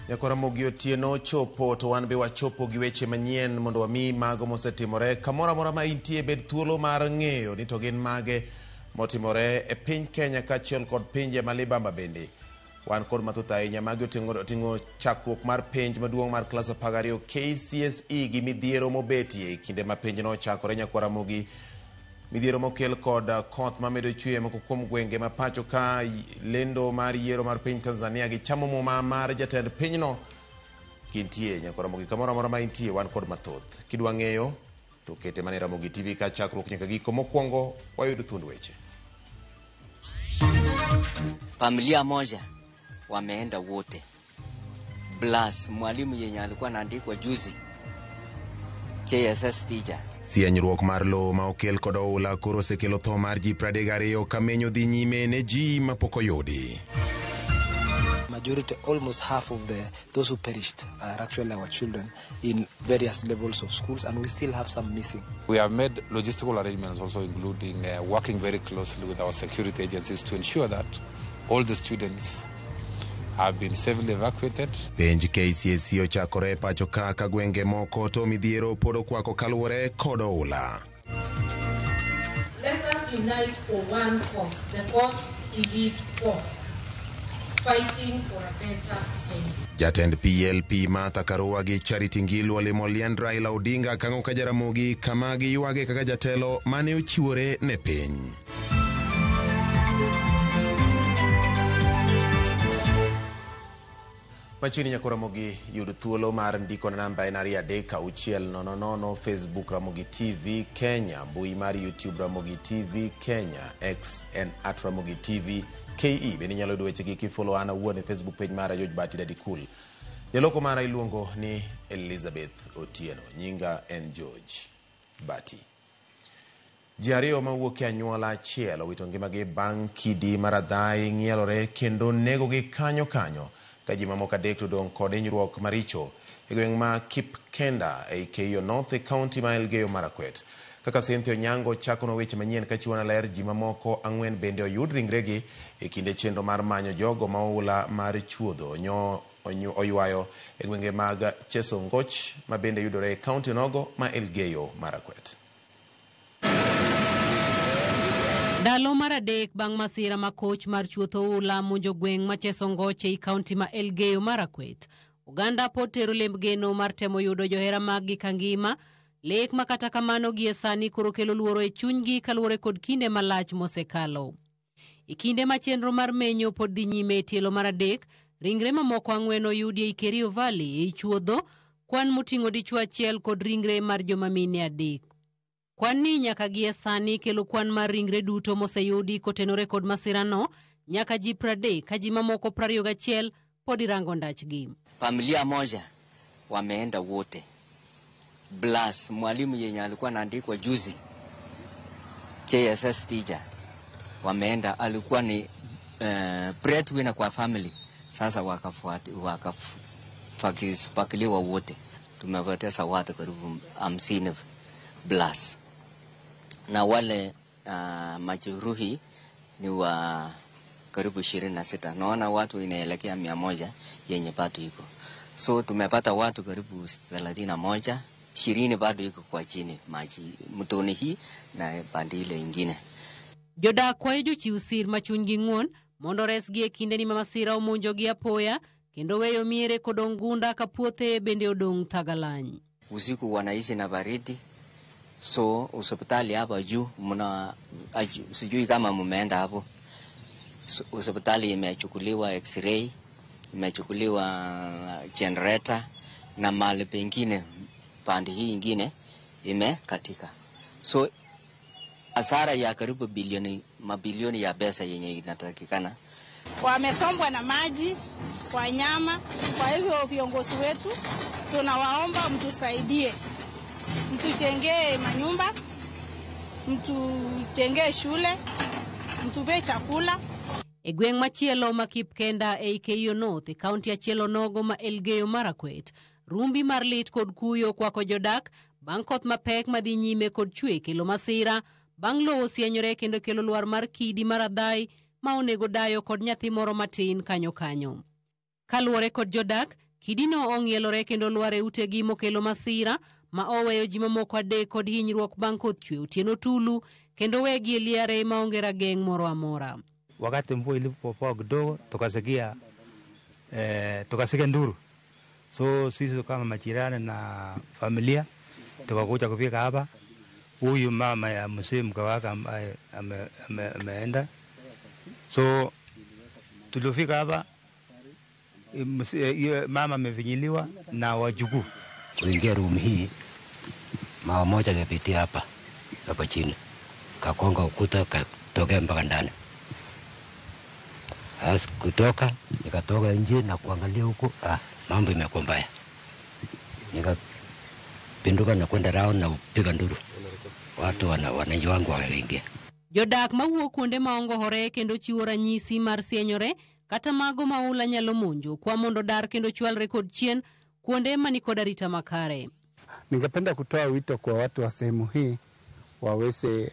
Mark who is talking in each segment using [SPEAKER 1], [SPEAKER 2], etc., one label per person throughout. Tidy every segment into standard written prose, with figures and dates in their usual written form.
[SPEAKER 1] Nyakwar Ramogi Otieno chopo to wan be wachopo gi weche manyien mondo wami mago mosetimore kamoro amora ma intie bed thuolo mar ng'eyo ni to gin mage motimore e piny Kenya kaachiel kod pinje ma libamba bende. Wan kod mathoth ahinya magi oting'o chakruok mar penj maduong' mar klas 12 KCSE gi midhiero mobetie e kinde ma penj nochakore. Nyakwar Ramogi, midhiero mokel kod koth mamedo chwe moko kuom gwenge ma pacho ka, lendo mar yiero mar piny Tanzania gi chamo muma mar jatend pinyno gintie. Nyakwar Ramogi, kamoro amora ma intie wan kod mathoth. Kidwa ng'eyo to kete mana e Ramogi TV ka chakruok nyaka giko. Mokwongo wayud thuond weche.
[SPEAKER 2] Familia moja wameenda wote, plus mwalimu yenye alikuwa anaandikwa juzi, JSS teacher.
[SPEAKER 1] Sienyruok mar lowo ma okel kod oula koro osekelo tho mar ji 32 ka menyo dhi nyime ne ji mapok oyudi.
[SPEAKER 3] Majority, almost half of those who perished are actually our children in various levels of schools, and we still have some missing.
[SPEAKER 4] We have made logistical arrangements also, including working very closely with our security agencies to ensure that all the students have been safely evacuated.
[SPEAKER 1] Penj KCSE ochakore e pacho ka ka gwenge moko to midhiero pod okwako kaluwore kod oula.
[SPEAKER 5] Let us unite for one cause, the cause he lived for, fighting for a better Kenya.
[SPEAKER 1] Jatend PLP Martha Karua gi Charity Ngilu olimo liend Raila Odinga Kang'o ka Jaramogi kama giywage kaka jatelo mane ochiwore ne piny. Machiegni nyako Ramogi yud thuolo mar ndiko na namba en 23600, Facebook Ramogi TV Kenya, mbui mar YouTube Ramogi TV Kenya, X en at Ramogi TV KE. Bende inyalo yudo wechegi kifollow an awuon e Facebook page mara George Bati Daddy Cool. Jaloko mara iluongo ni Elizabeth Otieno. Nyinga en George Bati. Ji ariyo mawuok e anyuola achiel owito ngimagi bang' kidi mar adhai ng'ielore kendo negogi kanyo kanyo ka ji mamoko adek to odong' kod hinyruok maricho e gweng' ma Kipkenda ei Keiyo North e kaunti ma Elgeyo Marakwet. Kaka Cynthia Onyango chakonwa weche manyien kachiwo ler, ji mamoko ang'wen bende oyud ringregi e kinde chenro mar manyo jogo ma oula mar chuodho nyo oywayo e gwenge mag Chesongoch ma bende yudore e kaunti onogo ma Elgeyo Marakwet.
[SPEAKER 6] Ndalo mar adek bang' masira ma koch mar chuoth oula monjo gweng' ma Chesongoch ei kaunti ma Elgeyo Marakwet, oganda pod tero lemb geno mar temo yudo johera maggi kangima, lek ma kata kamano gie sani koro kelo luoro e chunygi kaluwore kod kinde malach mosekalo. E kinde ma chenro mar menyo pod dhi nyime e tielo mar adek, ringre mamoko ang'wen oyudi ei Kerio Valley ei chuodho, kwan moting'o dichwo achiel kod ringre mar joma mine adek. Kwan ni nyaka gie sani kelo kwan mar ringre duto moseyudi kotenore kod masirano nyaka ji 30 ka ji mamoko 21 pod irango ndachgi.
[SPEAKER 2] Familia moja wameenda wote, plus mwalimu yenye alikuwa anaandikwa juzi, JSS teacher, wameenda, alikuwa ni breadwinner kwa family. Sasa wakapakiliwa wote. Tumepoteza watu karibu 50 plus, na wale majeruhi ni wa karibu 26. Naona watu inaelekea 100 yenye bado iko. So tumepata watu karibu 31, 20 bado iko kwa chini maji mtoni hii na pande ile ingine.
[SPEAKER 6] Jodak kwayo jochiw sir ma chunygi ng'won mondo resgi e kindeni ma masira omonjogi apoya kendo weyo miere kod ongunda ka puothe bende odong' thagalany.
[SPEAKER 2] Usiku wanaishi na baridi, so hospitali hapa juu mna sijui kama mmeenda hapo. So, hospitali imechukuliwa x-ray, imechukuliwa generator na mahali pengine pande hii ingine imekatika. So hasara ya karibu bilioni, mabilioni ya pesa yenye inatakikana.
[SPEAKER 7] Wamesombwa na maji, wanyama. Kwa hivyo viongozi wetu tunawaomba mtusaidie, mtujengee manyumba, mtujengee shule, mtupe chakula.
[SPEAKER 6] E gweng' machielo ma Kipkenda ei Keiyo North e kaunti achiel onogo ma Elgeyo Marakwet, rumbi mar lit kod kuyo kwako jodak bang' koth mapek madhi nyime kod chwe kelo masira bang' lowo sienyore kendo kelo lwar mar kidi mar adhai ma onego dayo kod nyathi moro matin kanyo kanyo. Kaluwore kod jodak, Kidino ong'ielore kendo lwar e utegi mokelo masira ma oweyo ji mamoko adek kod hinyruok bang' koth chwe otieno tulu kendo wegi e liare maonge rageng' moro amora.
[SPEAKER 8] Wakati mvua ilipopoa kidogo tukasikia tukasikia nduru, so sisi kama majirani na familia tukakuja kufika hapa. Huyu mama ya mzee mke wake ambaye ameenda, so tulifika hapa mama amefinyiliwa na wajukuu.
[SPEAKER 9] Kuingia room hii mawe moja kapitia hapa hapa chini, kakonga ukuta katokea mpaka ndani. As kutoka nikatoka nje na kuangalia huko, mambo imekuwa mbaya. Nikapinduka na kwenda round na kupiga nduru, watu wananchi wangu wakaingia.
[SPEAKER 6] Jodak mawuok kuonde maongohore kendo chiwo ranyisi mar sienyore kata mago ma oula nyalo monjo kwa mondo dar kendo chwalre kod chien kuonde mani kod arita makare.
[SPEAKER 10] Ningependa kutoa wito kwa watu wa sehemu hii waweze,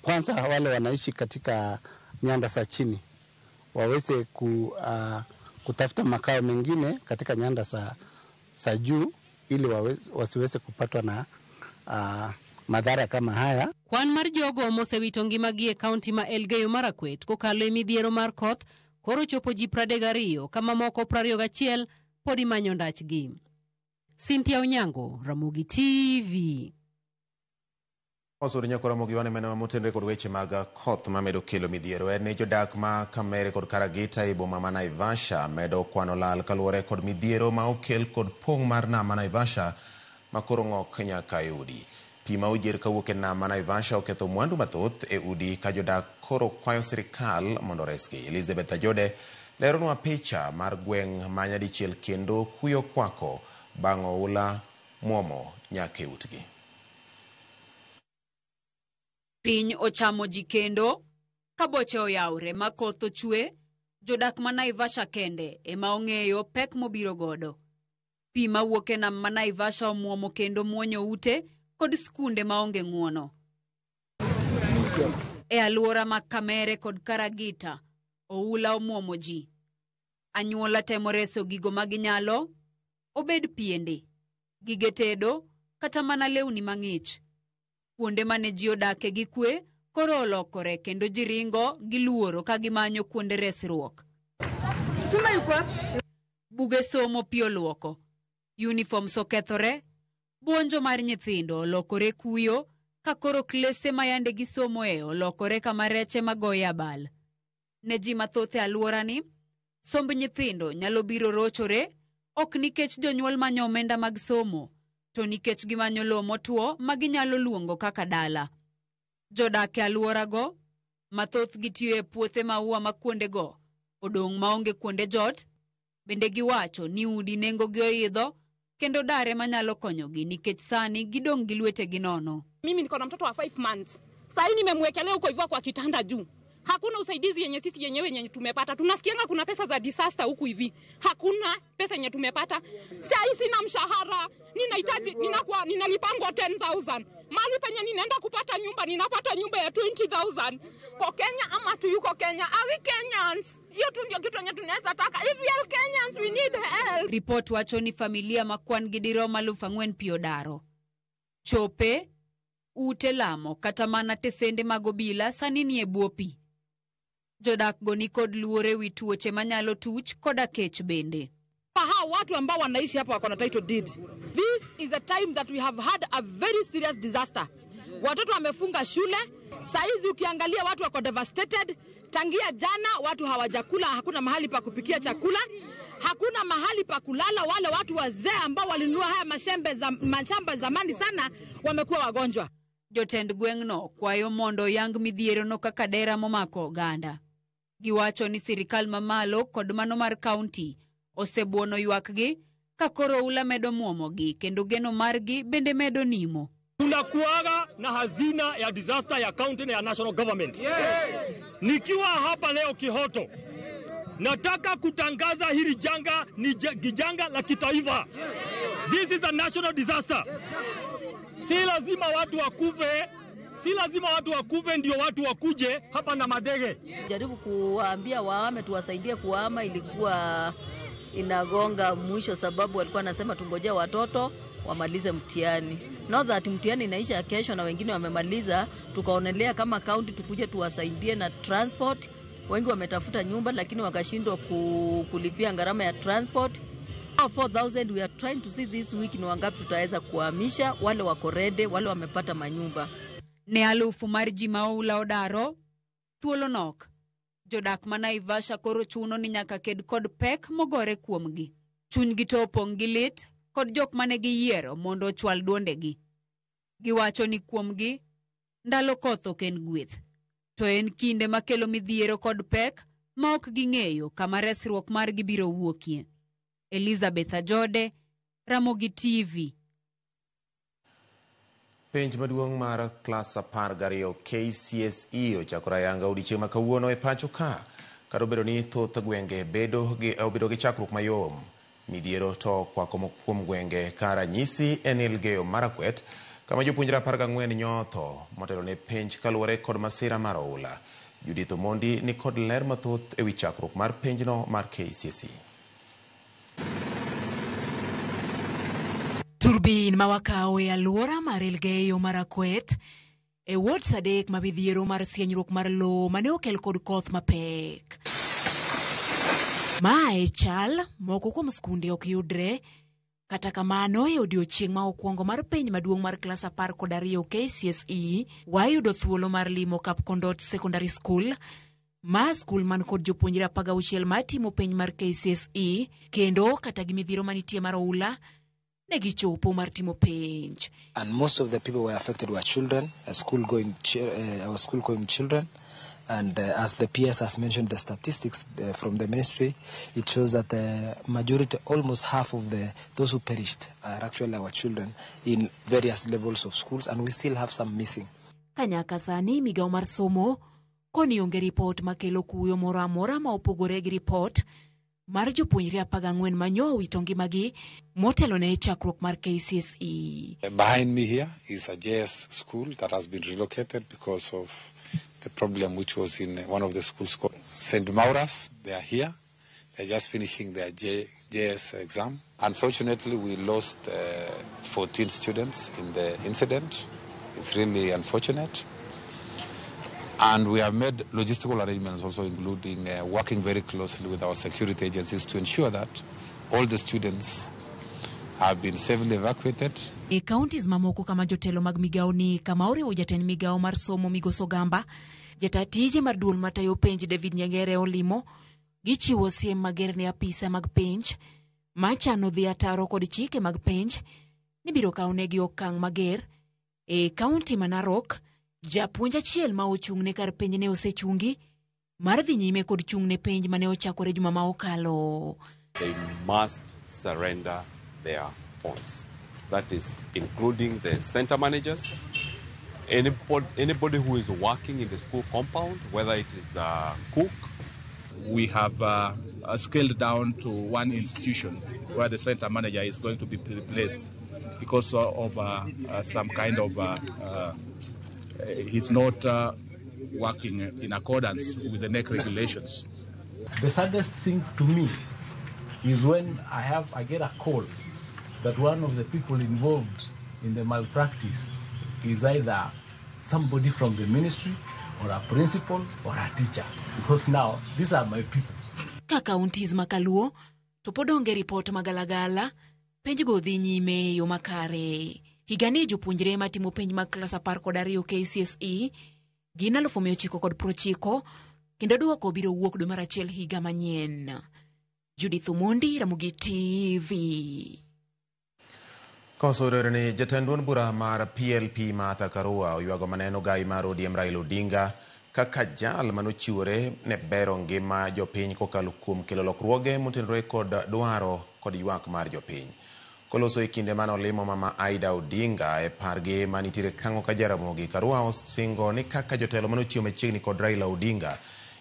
[SPEAKER 10] kwanza wale wanaishi katika nyanda za chini waweze kutafuta makao mengine katika nyanda za juu ili wasiweze kupatwa na madhara kama haya.
[SPEAKER 6] Kwan mar jogo mosewito ngimagi e kaunti ma Elgeyo Marakwet kokalo e midhiero mar koth koro chopo ji 32 kama moko 21 pod imanyo ndachgi. Cynthia Onyango, Ramogi TV.
[SPEAKER 1] Osur nyako Ramogi wane mena motenre kod weche mag koth mamedo kelo midhiero en ni jodak ma Kamere kod Karagita e boma ma Naivasha medo kwano lal kaluwore kod midhiero ma okel kod pong' mar nam ma Naivasha ma koro ng'ok nyaka e udi. Pi ma ojier kawuok e nam ma Naivasha oketho mwandu mathoth e udi ka jodak koro kwayo sirikal mondo oresgi. Elizabeth Ajode leronwa picha mar gweng' ma nyadichiel kendo kuyo kwako bang' oula muomo nyaka e utgi.
[SPEAKER 11] Piny ochamo ji kendo ka boche oyawre ma koth ochwe, jodak ma Naivasha kende ema ong'eyo pek mobiro godo. Pi mawuok e nam ma Naivasha omuomo kendo muonyo ute kod skunde maonge ng'uono. E alwora ma Kamere kod Karagita, oula omuomo ji. Anyuola temo reso gigo ma ginyalo, obed piende, gige tedo, kata mana lewni mang'ich. Kuonde mane ji odake gi kwe koro olokore kendo ji ringo gi luoro ka gimanyo kuonde resruok. Buge somo pi oluoko, uniforms okethore, buonjo mar nyithindo olokore kuyo ka koro klese ma yande gisomoe olokore kama reche magoye abal. Ne ji mathoth e alworani, somb nyithindo nyalo biro rochore ok nikech jonyuol manyo omenda mag somo, to nikech gimanyo lowo motwo ma ginyalo luongo kaka dala. Jodak e alworago, mathoth gitiyo e puothe maua ma kuondego odong' maonge kuonde jot, bende giwacho ni udi nengogi oidho kendo dar ema nyalo konyogi nikech sani gidong' gi lwetegi nono.
[SPEAKER 12] Mimi niko na mtoto wa 5 months. Sasa nimemwekelea huko hivyo kwa kitanda juu. Hakuna usaidizi yenye sisi yenyewe yenye tumepata. Tunasikianga kuna pesa za disaster huku hivi. Hakuna pesa yenye tumepata. Sasa sina mshahara. Ninahitaji ninakuwa ninalipangwa 10,000. Mali penye ninaenda kupata nyumba ninapata nyumba ya 20,000. Kwa Kenya ama tu yuko Kenya. Are we Kenyans? Hiyo tu ndio kitu yenye tunaweza taka. If we are Kenyans we need help.
[SPEAKER 11] Report wacho ni familia ma kwan gi dirom 4,000 pi odaro. Chope, ute lamo kata mana tesende mag obila sani nie bwo pi. Jodak go ni kod luoro ewi tuoche manyalo tuch koda kech bende.
[SPEAKER 13] Hawa watu ambao wanaishi hapa wako na title deed. This is a time that we have had a very serious disaster. Watoto wamefunga shule, saizi ukiangalia watu wako devastated. Tangia jana watu hawajakula, hakuna mahali pa kupikia chakula, hakuna mahali pa kulala. Wale watu wazee ambao walinunua haya mashamba zamani sana wamekuwa wagonjwa.
[SPEAKER 11] Jotend gweng'no kwayo mondo yang midhierono kaka dera momako oganda. Giwacho ni sirikal mamalo kod mano mar kaunti osebuono ywakgi ka koro oula medo muomogi kendo geno margi bende medo nimo.
[SPEAKER 14] Tunakuaga na hazina ya disaster ya county na ya national government. Yeah. Nikiwa hapa leo Kihoto, nataka kutangaza hili janga ni janga la kitaifa. This is a national disaster. Si lazima watu wakufe, si lazima watu wakufe ndio watu wakuje hapa na madege.
[SPEAKER 15] Jaribu kuwaambia waame, tuwasaidie kuhama, ilikuwa inagonga mwisho, sababu walikuwa nasema tungojea watoto wamalize mtihani. Not that mtihani inaisha kesho na wengine wamemaliza, tukaonelea kama county tukuje tuwasaidie na transport. Wengi wametafuta nyumba lakini wakashindwa kulipia gharama ya transport. 4,000 we are trying to see this week ni wangapi tutaweza kuhamisha, wale wako ready, wale wamepata manyumba.
[SPEAKER 11] Ne alufu mar ji ma oula odaro, thuolo nok. Jodak ma Naivasha koro chuno ni nyaka ked kod pek mogore kuomgi. Chunygi to opong' gi lit kod jok mane giyiero mondo ochwal duondegi. Giwacho ni kuomgi, ndalo koth ok en gweth. To en kinde makelo midhiero kod pek ma ok ging'eyo kama resruok margi biro wuokie. Elizabeth Ajode, Ramogi TV.
[SPEAKER 1] Penj maduong' mar klas 12 KCSE ochakore ayanga odiechieng' ma kawuono e pacho ka. Kata obedo ni thoth gwenge obedo gi chakruok mayom, midhiero to okwako moko kuom gwenge ka ranyisi en Elgeyo Marakwet, kama jopuonjre 14 nyotho motelo ne penj kaluwore kod masira mar oula. Judith Omondi ni kod ler mathoth ewi chakruok mar penjno mar KCSE.
[SPEAKER 16] Turbin ma wakawo e alwora mar Elgeyo Marakwet e ward 3 ma midhiero mar sienyruok mar lowo mane okel kod koth mapek. Ma e chal moko kuom skunde ok yudre. Kata kamano e odiochieng' ma okwongo mar penj maduong' mar klas 12 KCSE wayudo thuolo mar limo Kapkondot Secondary School, ma skul man kod jopuonjre 16 matimo penj mar KCSE, kendo kata gi midhiero manitie mar oula ne gichopo mar timo penj.
[SPEAKER 3] And most of the people were affected were children, our school-going children. And as the PS has mentioned, the statistics from the ministry, it shows that the majority, almost half of those who perished are actually our children in various levels of schools, and we still have some missing.
[SPEAKER 16] Kanyaka sani migawo mar somo koni onge ripot makelo kuyo moro amora ma opogore gi ripot mar jopuonjre 14 manyo owito ngimagi motelo ne chakruok mar KCSE.
[SPEAKER 4] Behind me here is a JS school that has been relocated because of the problem which was in one of the schools called St. Maura's. They are here. They're just finishing their JS exam. Unfortunately, we lost 14 students in the incident. It's really unfortunate. And we have made logistical arrangements also, including working very closely with our security agencies to ensure that all the students have been safely evacuated.
[SPEAKER 16] E counties mamoko kama jotelo mag migawo ni kama oriwo jatend migawo mar somo Migosi Ogamba, jata tije mar duol matayo penj David Nyang'ere olimo, gichiwo siem mager ne apisa mag penj machano dhi ataro kod chike mag penj ni biro kawnegi okang' mager. E kaunti ma Narok, japuonj achiel ma ochung' ne kar penj ne osechungi mar dhi nyime kod chung' ne penj mane ochakore juma ma okalo.
[SPEAKER 17] They must surrender their phones. That is including the center managers, anybody who is working in the school compound, whether it is a cook.
[SPEAKER 18] We have scaled down to one institution where the center manager is going to be replaced because of some kind of he's not working in accordance with the NEC regulations.
[SPEAKER 19] The saddest thing to me is when I get a call that one of the people involved in the malpractice is either somebody from the ministry or a principal or a teacher, because now these are my people.
[SPEAKER 16] Ka counties makaluo to pod onge ripot magalagala, penj go dhi nyime e yo makare. Higani jopuonjre matimo penj mag klas 12 KCSE gin 990 kendo duoko biro wuok dwe mar achiel higa manyien. Judith Omondi, Ramogi TV.
[SPEAKER 1] Kosorore ni jatend duond bura mar PLP Martha Karua oywago maneno gai mar ODM Raila Odinga kaka jal manochiwore ne bero ngima jopiny kokalo kuom kelo lokruoge motenore kod dwaro kod ywak mar jopiny. Koloso e kinde mane olimo mama Aida Odinga e pargi manitiere Kang'o ka Jaramogi, Karua osingo ni kaka jotelo manochiwo machiegni kod Raila Odinga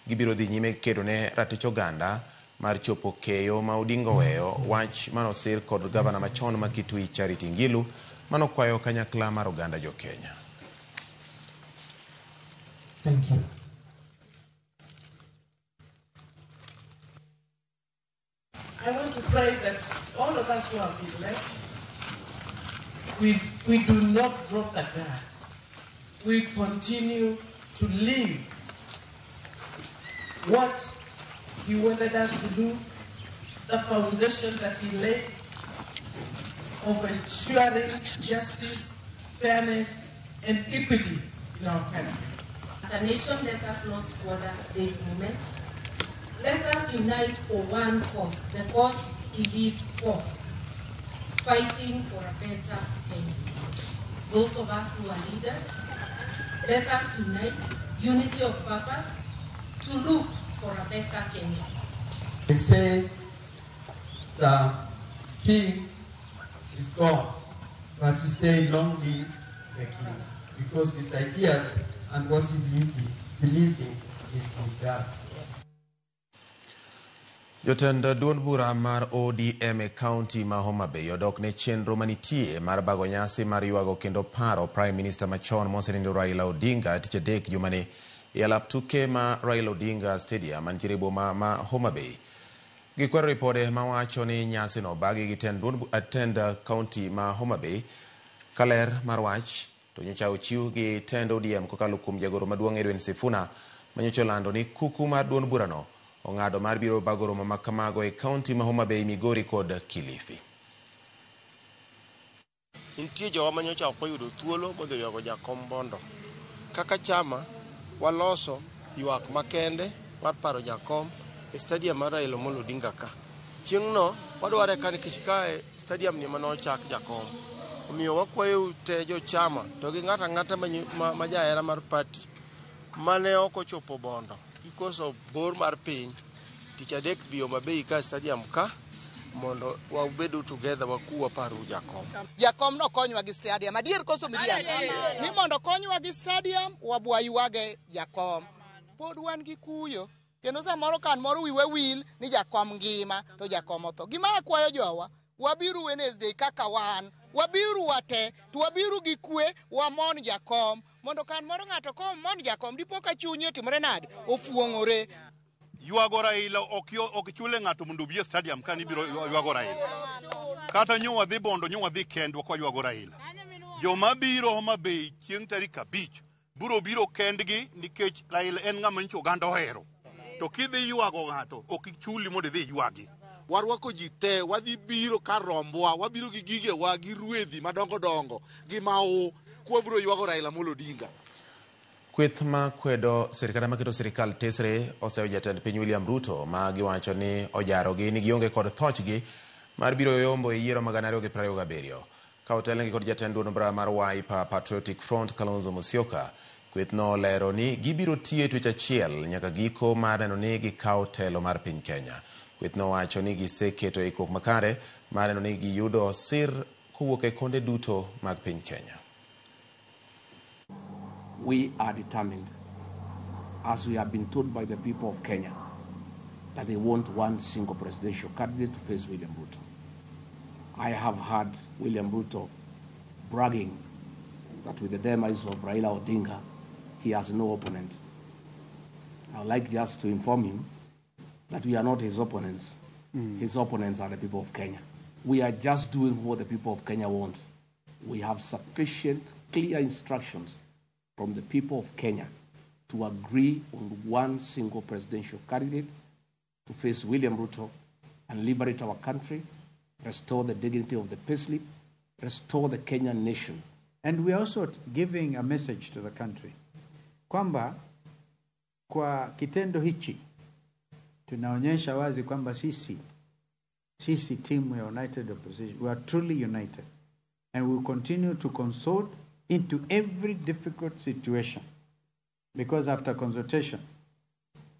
[SPEAKER 1] gibiro dhi nyime kedo ne ratich oganda mar chopo keyo ma Odinga oweyo, wach manosir kod gavana machon ma Kitui Charity Ngilu manokwayo kanyakla mar oganda jo Kenya.
[SPEAKER 20] Thank you. I want to pray that all of us who have been left, we do not drop the guard. We continue to live what he wanted us to do, the foundation that he laid of ensuring justice, fairness, and equity in our country.
[SPEAKER 5] As a nation, let us not squander this moment. Let us unite for one cause, the cause he lived for, fighting for a better Kenya. Those of us who are leaders, let us unite, unity of purpose, to look for a better Kenya.
[SPEAKER 20] They say the king is gone, but we say long live the king, because his ideas and what he believed in is with us.
[SPEAKER 1] Jotend duond bura mar ODM e kaunti ma Homa Bay odok ne chenro manitie mar bago nyasi mar ywago kendo paro Prime Minister machon mosenindo Raila Odinga tich adek jumani e alap tuke ma Raila Odinga Stadium mantiere e boma ma Homa Bay. Gikwero ripode mawacho ni nyasino obagi gi tend kaunti ma Homa Bay kaler mar wach to nyocha ochiw gi tend ODM kokalo kuom jagoro maduong' Edwin Sifuna manyocha olando ni kuku mar duond burano ong'ado mar biro bago romo ma kamago e kaunti ma Homa Bay, Migori kod Kilifi.
[SPEAKER 21] Nitie jowa manyocha ok oyudo thuolo modhi ywago jakom Bondo. Kaka chama waloso ywak makende mar paro jakom e stadium mar Raila Amolo Odinga ka. Chieng'no wadware ka nikech kae stadium ni ema nochak jakom. Omiyo wakwayo te jochama to gi ng'ato ang'ata ma jahera mar party mane ok ochopo Bondo because of bor mar piny, tich adek bi Homa Bay ka stadium ka mondo wabedo together waku waparu jakom.
[SPEAKER 22] Jakom nokonywa gi stadium. Adier koso miriambo? Ni mondo konywa gi stadium, wabwaywage jakom. Pod wan gi kuyo. Kendo samoro kan moro wiwa wil ni jakom ngima to jakom otho. Gima akwayo jowa, wabiru Wednesday kaka wan, wabiru wate, to wabiru gi kwe, wamon jakom. Mondo kan moro ng'ato komon jakom, dipo ka chunye otimore nade? Ofuong'ore.
[SPEAKER 23] Ywago Raila ok chule ng'ato mondo obi e stadium ka nibiro ywago Raila. Kata nyo wadhi Bondo, nyo wadhi kendwa kwa ywago Raila. Joma biro Homa Bay chieng' tarik 5 biro biro kendgi nikech Raila en ng'ama nyicho oganda ohero. To kidhi ywago ng'ato ok ichuli mondo idhi ywagi.
[SPEAKER 24] Warwako ji te, wadhi biro kar rombwa, wabiro gi gigewa, gi ruedhi madongo dongo, gi mahu, kwabiro ywago Raila Amolo Odinga.
[SPEAKER 1] Kweth ma kwedo sirkal maketo sirikal tesre oseyo jatend piny William Ruto ma giwacho ni ojarogi ni gionge kod thochgi mar biro yombo e yiero mag 2027. Ka otelnegi kod jatend duond bura mar Wiper Patriotic Front Kalonzo Musyoka, kwethno olero ni gibiro tiyo e twech achiel nyaka giko mar neno ni gikawo telo mar piny Kenya. Kwethno wacho ni giseketo ikruok makare mar neno ni giyudo sir kowuok e konde duto mag piny Kenya.
[SPEAKER 25] We are determined, as we have been told by the people of Kenya, that they want one single presidential candidate to face William Ruto. I have heard William Ruto bragging that with the demise of Raila Odinga, he has no opponent. I would like just to inform him that we are not his opponents. His opponents are the people of Kenya. We are just doing what the people of Kenya want. We have sufficient, clear instructions from the people of Kenya to agree on one single presidential candidate to face William Ruto and liberate our country, restore the dignity of the payslip, restore the Kenyan nation.
[SPEAKER 26] And we are also giving a message to the country kwamba kwa kitendo hichi tunaonyesha wazi kwamba sisi timu ya United Opposition, we are truly united and we will continue to consult into every difficult situation, because after consultation,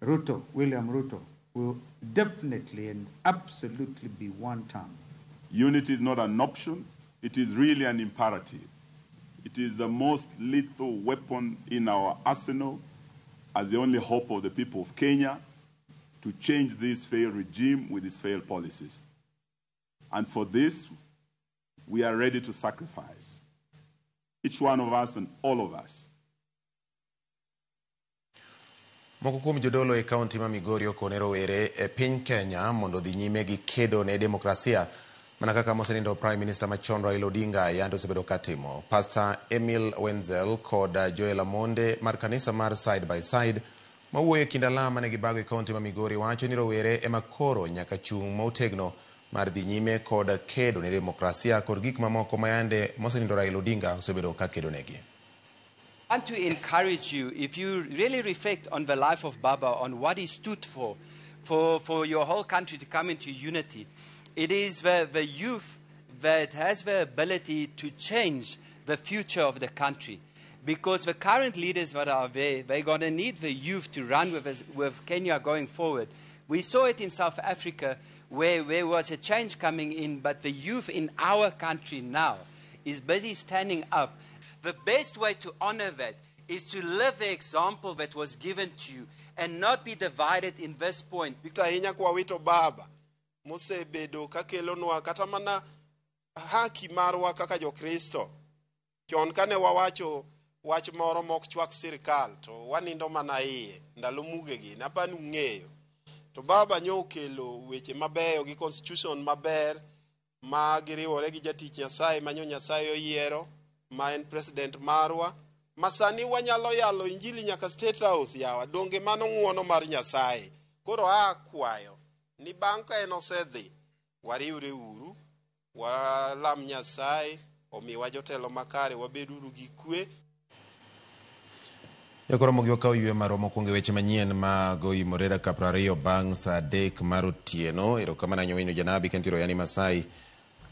[SPEAKER 26] Ruto, William Ruto, will definitely and absolutely be one term.
[SPEAKER 27] Unity is not an option, it is really an imperative. It is the most lethal weapon in our arsenal as the only hope of the people of Kenya to change this failed regime with its failed policies. And for this, we are ready to sacrifice. Each one of us and all of us.
[SPEAKER 1] Moko kuom jodolo e kaunti ma Migori okone rowere e piny Kenya mondo odhi nyime gi kedo ne demokrasia mana kaka mosenindo Prime Minister machon Raila Odinga yande osebedo katimo. Pastor Emil Wenzel kod Joel Amonde mar kanisa mar Side by Side mawuoyo e kind alam mane gibago e kaunti ma Migori wacho ni rowere ema koro nyaka chung' motegno mar dhi nyime kod kedo ne demokrasia kod gik mamoko ma yande mosenindo Raila Odinga osebedo ka kedo negi.
[SPEAKER 2] I want to encourage you, if you really reflect on the life of Baba, on what he stood for your whole country to come into unity, it is the youth that has the ability to change the future of the country. Because the current leaders that are there, they're going to need the youth to run with Kenya going forward. We saw it in South Africa where there was a change coming in, but the youth in our country now is busy standing up. The best way to honor that is to live the example that was given to you and not be divided in this point.
[SPEAKER 21] Ahinya kwa wito baba mosebedo kakelonwa kata mana haki marwa kaka Jokristo. Chon kane wawacho wach moro mok chwak sirkal to wanindo mana iye ndalo mugegi napani ung'eyo. To baba nyo okelo weche mabeyo gi constitution maber ma giriwore gi jatich Nyasaye manyo Nyasaye oyiero ma en president marwa masani wanyalo yalo injili nyaka State House yawa donge mano ng'uono mar Nyasaye. Koro akwayo ni bang' ka en osedhi wariwre uru walam Nyasaye omiwa jotelo makare wabed uru gi kwe.
[SPEAKER 1] Jokoro gi okawo ywe marwa mokwongo e weche manyien mag oimore dakika 20 bang' saa 3 mar otieno. Erokamano ahinya Wayne Janabi kentiro Yani Masai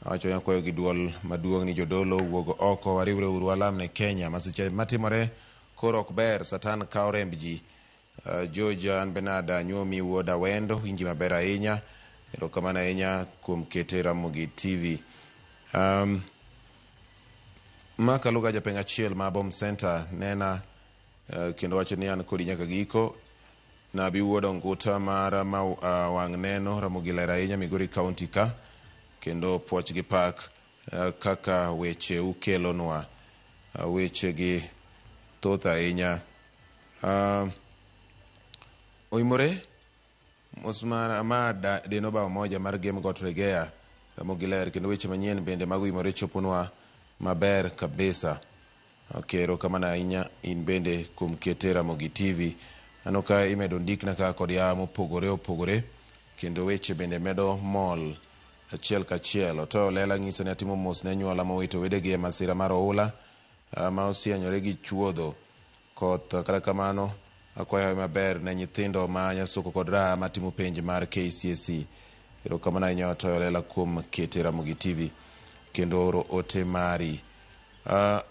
[SPEAKER 1] awacho nyakwayo gi duol maduong' ni jodolo wuog oko wariwre uru walam ne Kenya. Masiche matimore koro ok ber, Satan kawo remb ji. George an Bernard Anyuomi wuod Awendo winji maber ahinya. Erokamano ahinya kuom kete Ramogi TV. Maka Luga japeng' achiel ma Bom Center nena kendo wacho ni an kodi nyaka giko. Nabi wuod Onguta mar wang' neno Ramogi ler ahinya Migori County ka kendo puoch gi pak kaka weche ukelonwa. Weche gi thoth ahinya. Oimore mos mar ma deno bao moja mar Game Got Regea Ramogi ler kendo weche manyien bende mag oimore choponwa maber kabisa. Okay, erokamano ahinya in bende kuom kete Ramogi TV. Aneno ka imedo ndikna ka kod yawa mopogore opogore kendo weche bende medo mol achiel kachiel. Otoyo lela ng'iso ni atimo mos ne anyuola mowito wedegi e masira mar oula ma osianyore gi chuodho koth. Kata kamano akwayo maber ne nyithindo ma Nyasuko kod Raha matimo penj mar KCSE. Erokamano ahinya Otoyo lela kuom kete Ramogi TV kendo oro ote mari.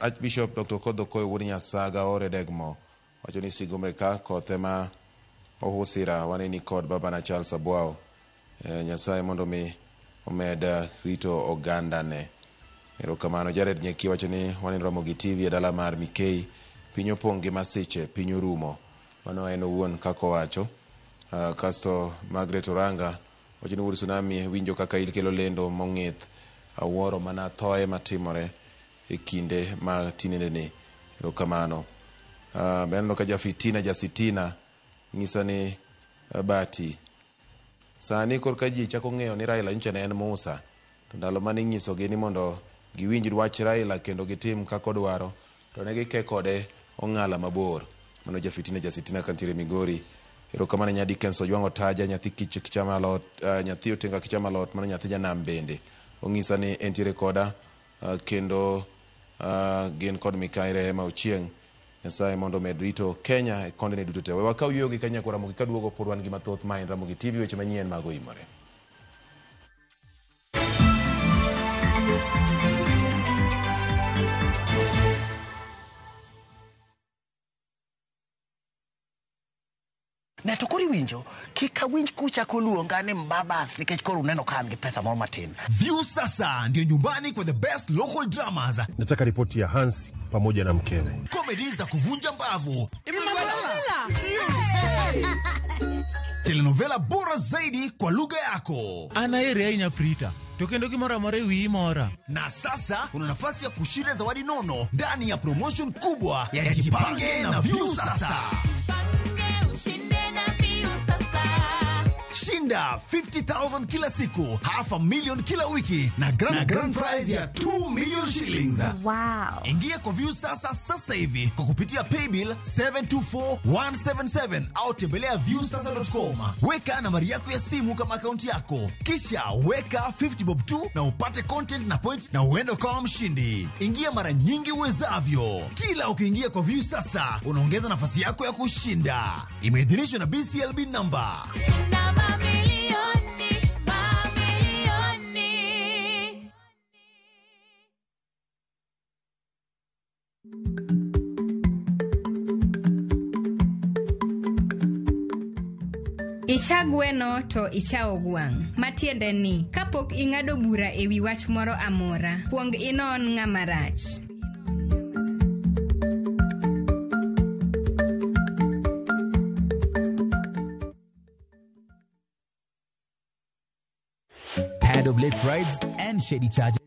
[SPEAKER 1] Archbishop Dr. Okoth Okoyo wuod Nyasaga ore Degmo wacho ni sigomre ka kothe ma ohusira waneni kod babana Charles Abwao. Nyasaye mondo mi omed rito ogandane. Erokamano. Jared Nyeki wacho ni waneno Ramogi TV e dala mar Mikei. Piny opong' gi masiche, piny orumo. Mano en owuon kaka owacho. Kasto Margaret Oranga wacho ni wuod Tsunami winjo kaka ikelo lendo mong'ith. Awuoro mana thoe matimore e kinde ma tinendeni. Erokamano. Be aneno ka Jafitina Jasitina ng'isa ni bati sani korka ji chako ng'eyo ni Raila nyocha ne en Musa. To ndalo mane inyisogi ni mondo giwinj wach Raila kendo gitim kaka odwaro to ne gike kode ong'ala mabor. Mano Jafitina Jasitina kantiere Migori. Erokamano nya Dickens Ojwang'o Taja nyathi kich kichama alot, nyathi otenga kichama alot, mano nyathi janam bende. Ong'isa ni entiere koda kendo gin kod Mikai Rehema Ochieng'. Nyasaye mondo omed rito Kenya e kondene duto te. We wakaw yueyo gi Kenya Ramogi kaduogo pod wan gi mathoth ma en Ramogi TV weche manyien mag oimore.
[SPEAKER 6] Ne to koro iwinjo kik awinj kuchako luonga ni mbabas nikech koro uneno ka an gi pesa moro matin.
[SPEAKER 7] View sasa ndio nyumbani kwa the best local dramas.
[SPEAKER 8] Nataka ripoti ya Hansi pamoja na mkewe.
[SPEAKER 7] Comedy za kuvunja mbavu. Telenovela bora zaidi kwa lugha yako.
[SPEAKER 9] Anaere ahinya Prita. To kendo gimoro amora e wiyi mora.
[SPEAKER 7] Na sasa una nafasi ya kushinda zawadi nono ndani ya promotion kubwa ya Jipange na View sasa.
[SPEAKER 10] Jipange ushinde.
[SPEAKER 7] Shinda 50,000 kila siku, 500,000 kila wiki na grand prize ya 2 million shillings.
[SPEAKER 3] Wow.
[SPEAKER 7] Ingia kwa Viusasa sasa hivi kwa kupitia paybill 724177 au tembelea viusasa.com. Weka nambari yako ya simu kama akaunti yako, kisha weka 50 bob tu na upate content na point na uende ukawa mshindi. Ingia mara nyingi uwezavyo. Kila ukiingia kwa Viusasa unaongeza nafasi yako ya kushinda. Imeidhinishwa na BCLB number.
[SPEAKER 3] Shinda mamilioni, mamilioni.
[SPEAKER 10] Icha gweno to ichawo gwang'. Matiende ni, kapok ing'ado bura ewi wach moro amora, kuong inon ng'ama rach.
[SPEAKER 11] Tired of late rides and shady charges?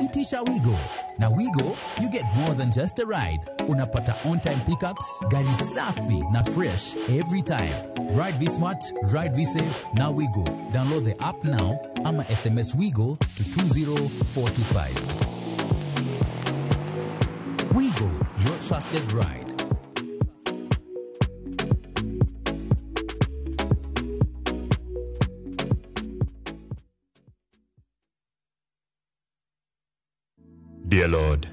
[SPEAKER 11] Itisha Wigo. Na Wigo, you get more than just a ride. Unapata on-time pickups, gari safi na fresh every time. Ride V-Smart, ride V-Safe, na Wigo. Download the app now ama SMS Wigo to 20425. Wigo, your trusted ride.
[SPEAKER 12] Dear Lord,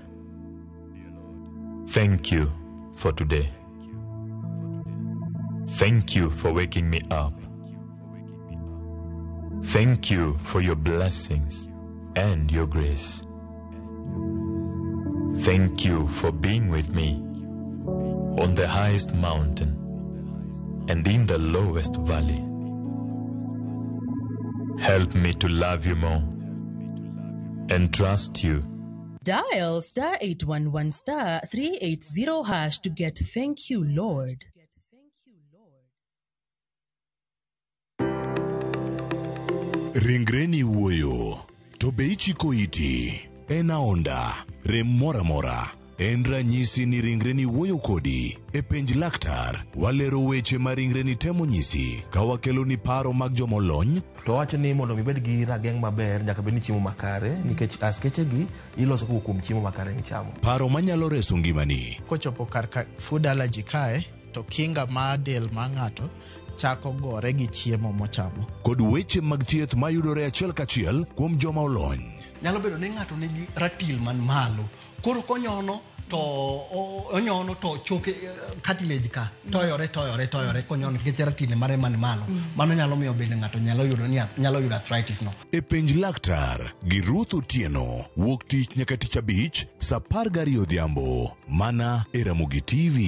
[SPEAKER 12] thank you for today. Thank you for waking me up. Thank you for your blessings and your grace. Thank you for being with me on the highest mountain and in the lowest valley. Help me to love you more and trust you.
[SPEAKER 13] Dial star 811 star 380 hash to get thank you, Lord.
[SPEAKER 14] Ringreni wuoyo, to be ichiko iti? En aonda, rem moro amora. En ranyisi ni ringreni wuoyo kodi. E penj laktar, walero weche ma ringreni temo nyisi ka wakeloni paro mag jomolony.
[SPEAKER 15] To wacho ni mondo mi ibed gi rageng' maber nyaka bed ni chiemo makare nikech askechegi iloso kowuok kuom chiemo makare michamo.
[SPEAKER 14] Paro manyalo reso ngimani.
[SPEAKER 28] Kochopo kar ka food allergy kae, to kinga mar del mar ng'ato chako gore gi chiemo mochamo.
[SPEAKER 14] Kod weche mag thieth mayudore achiel kachiel kuom joma olony.
[SPEAKER 29] Nyalo bedo ni ng'ato nigi ratil man malo. Koro konyono to onyono to choke cartilage ka toyore konyono nikech ratil mare man malo. Mano nyalo miyo bende ng'ato nyalo yudo arthritis no.
[SPEAKER 14] E penj laktar gi Ruth Otieno wuok tich nyaka tich abich saa 12 odhiambo mana e Ramogi TV.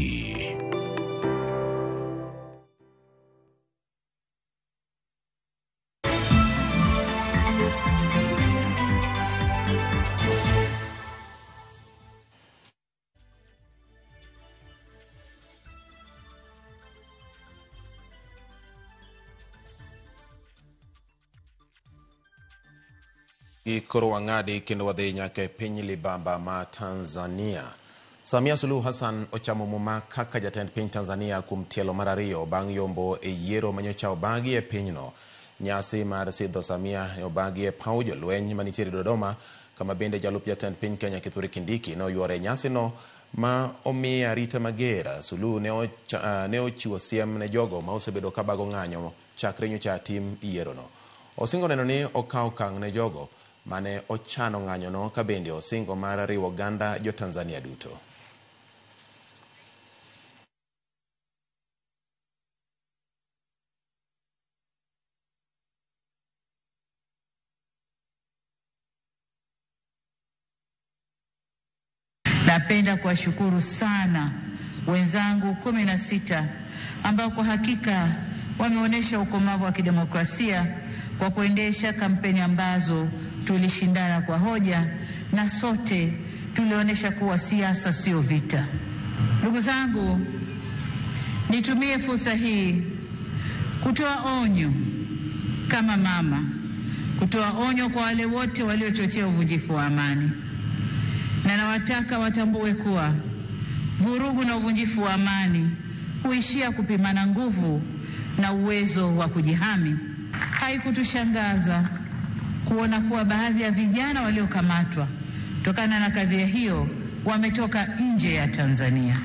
[SPEAKER 1] Koro wang'adi kendo wadhi nyaka e piny libamba ma Tanzania. Samia Suluhu Hassan ochamo muma kaka jatend piny Tanzania kuom tielo mar ariyo bang' yombo e yiero manyocha obagi e pinyno. Nyasi mar sidho Samia ne obagi e paw jolweny manitiere Dodoma, kama bende jalup jatend piny Kenya Kithure Kindiki ne oyuore e nyasino ma omiye arita mager. Suluhu ne ochiwo siem ne jogo ma osebedo kabago ng'anyo chakre nyocha tim yierono. Osingo neno ni okawo okang' ne jogo mane ochano ng'anyono ka bende osingo mar riwo oganda jo Tanzania duto.
[SPEAKER 30] Napenda kuwashukuru sana wenzangu 16 ambao kwa hakika wameonyesha ukomavu wa kidemokrasia kwa kuendesha kampeni ambazo tulishindana kwa hoja na sote tulionyesha kuwa siasa sio vita. Ndugu zangu, nitumie fursa hii kutoa onyo kama mama, kutoa onyo kwa wale wote waliochochea uvunjifu wa amani. Na nawataka watambue kuwa vurugu na uvunjifu wa amani huishia kupimana nguvu na uwezo wa kujihami. Haikutushangaza kuona kuwa baadhi ya vijana waliokamatwa kutokana na kadhia hiyo wametoka nje ya Tanzania.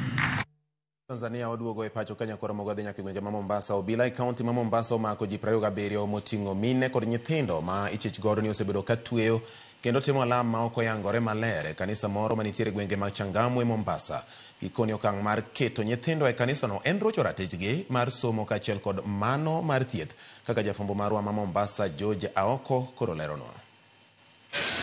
[SPEAKER 1] Tanzania oduogo e pacho ka nyakoro mogodhi nyaka e gwenge ma Mombasa. Obila e kaunti ma Mombasa omako ji 27 moting'o mine kod nyithindo ma ichich godo ni osebedo ka tweyo kendo timo alam ma ok oyangore maler e kanisa moro manitiere e gwenge mag Changamwe, Mombasa. Gikoni okang' mar keto nyithindo e kanisano en rocho ratichgi mar somo kaachiel kod mano mar thieth, kaka jafwambo marwa ma Mombasa George Aoko koro leronwa.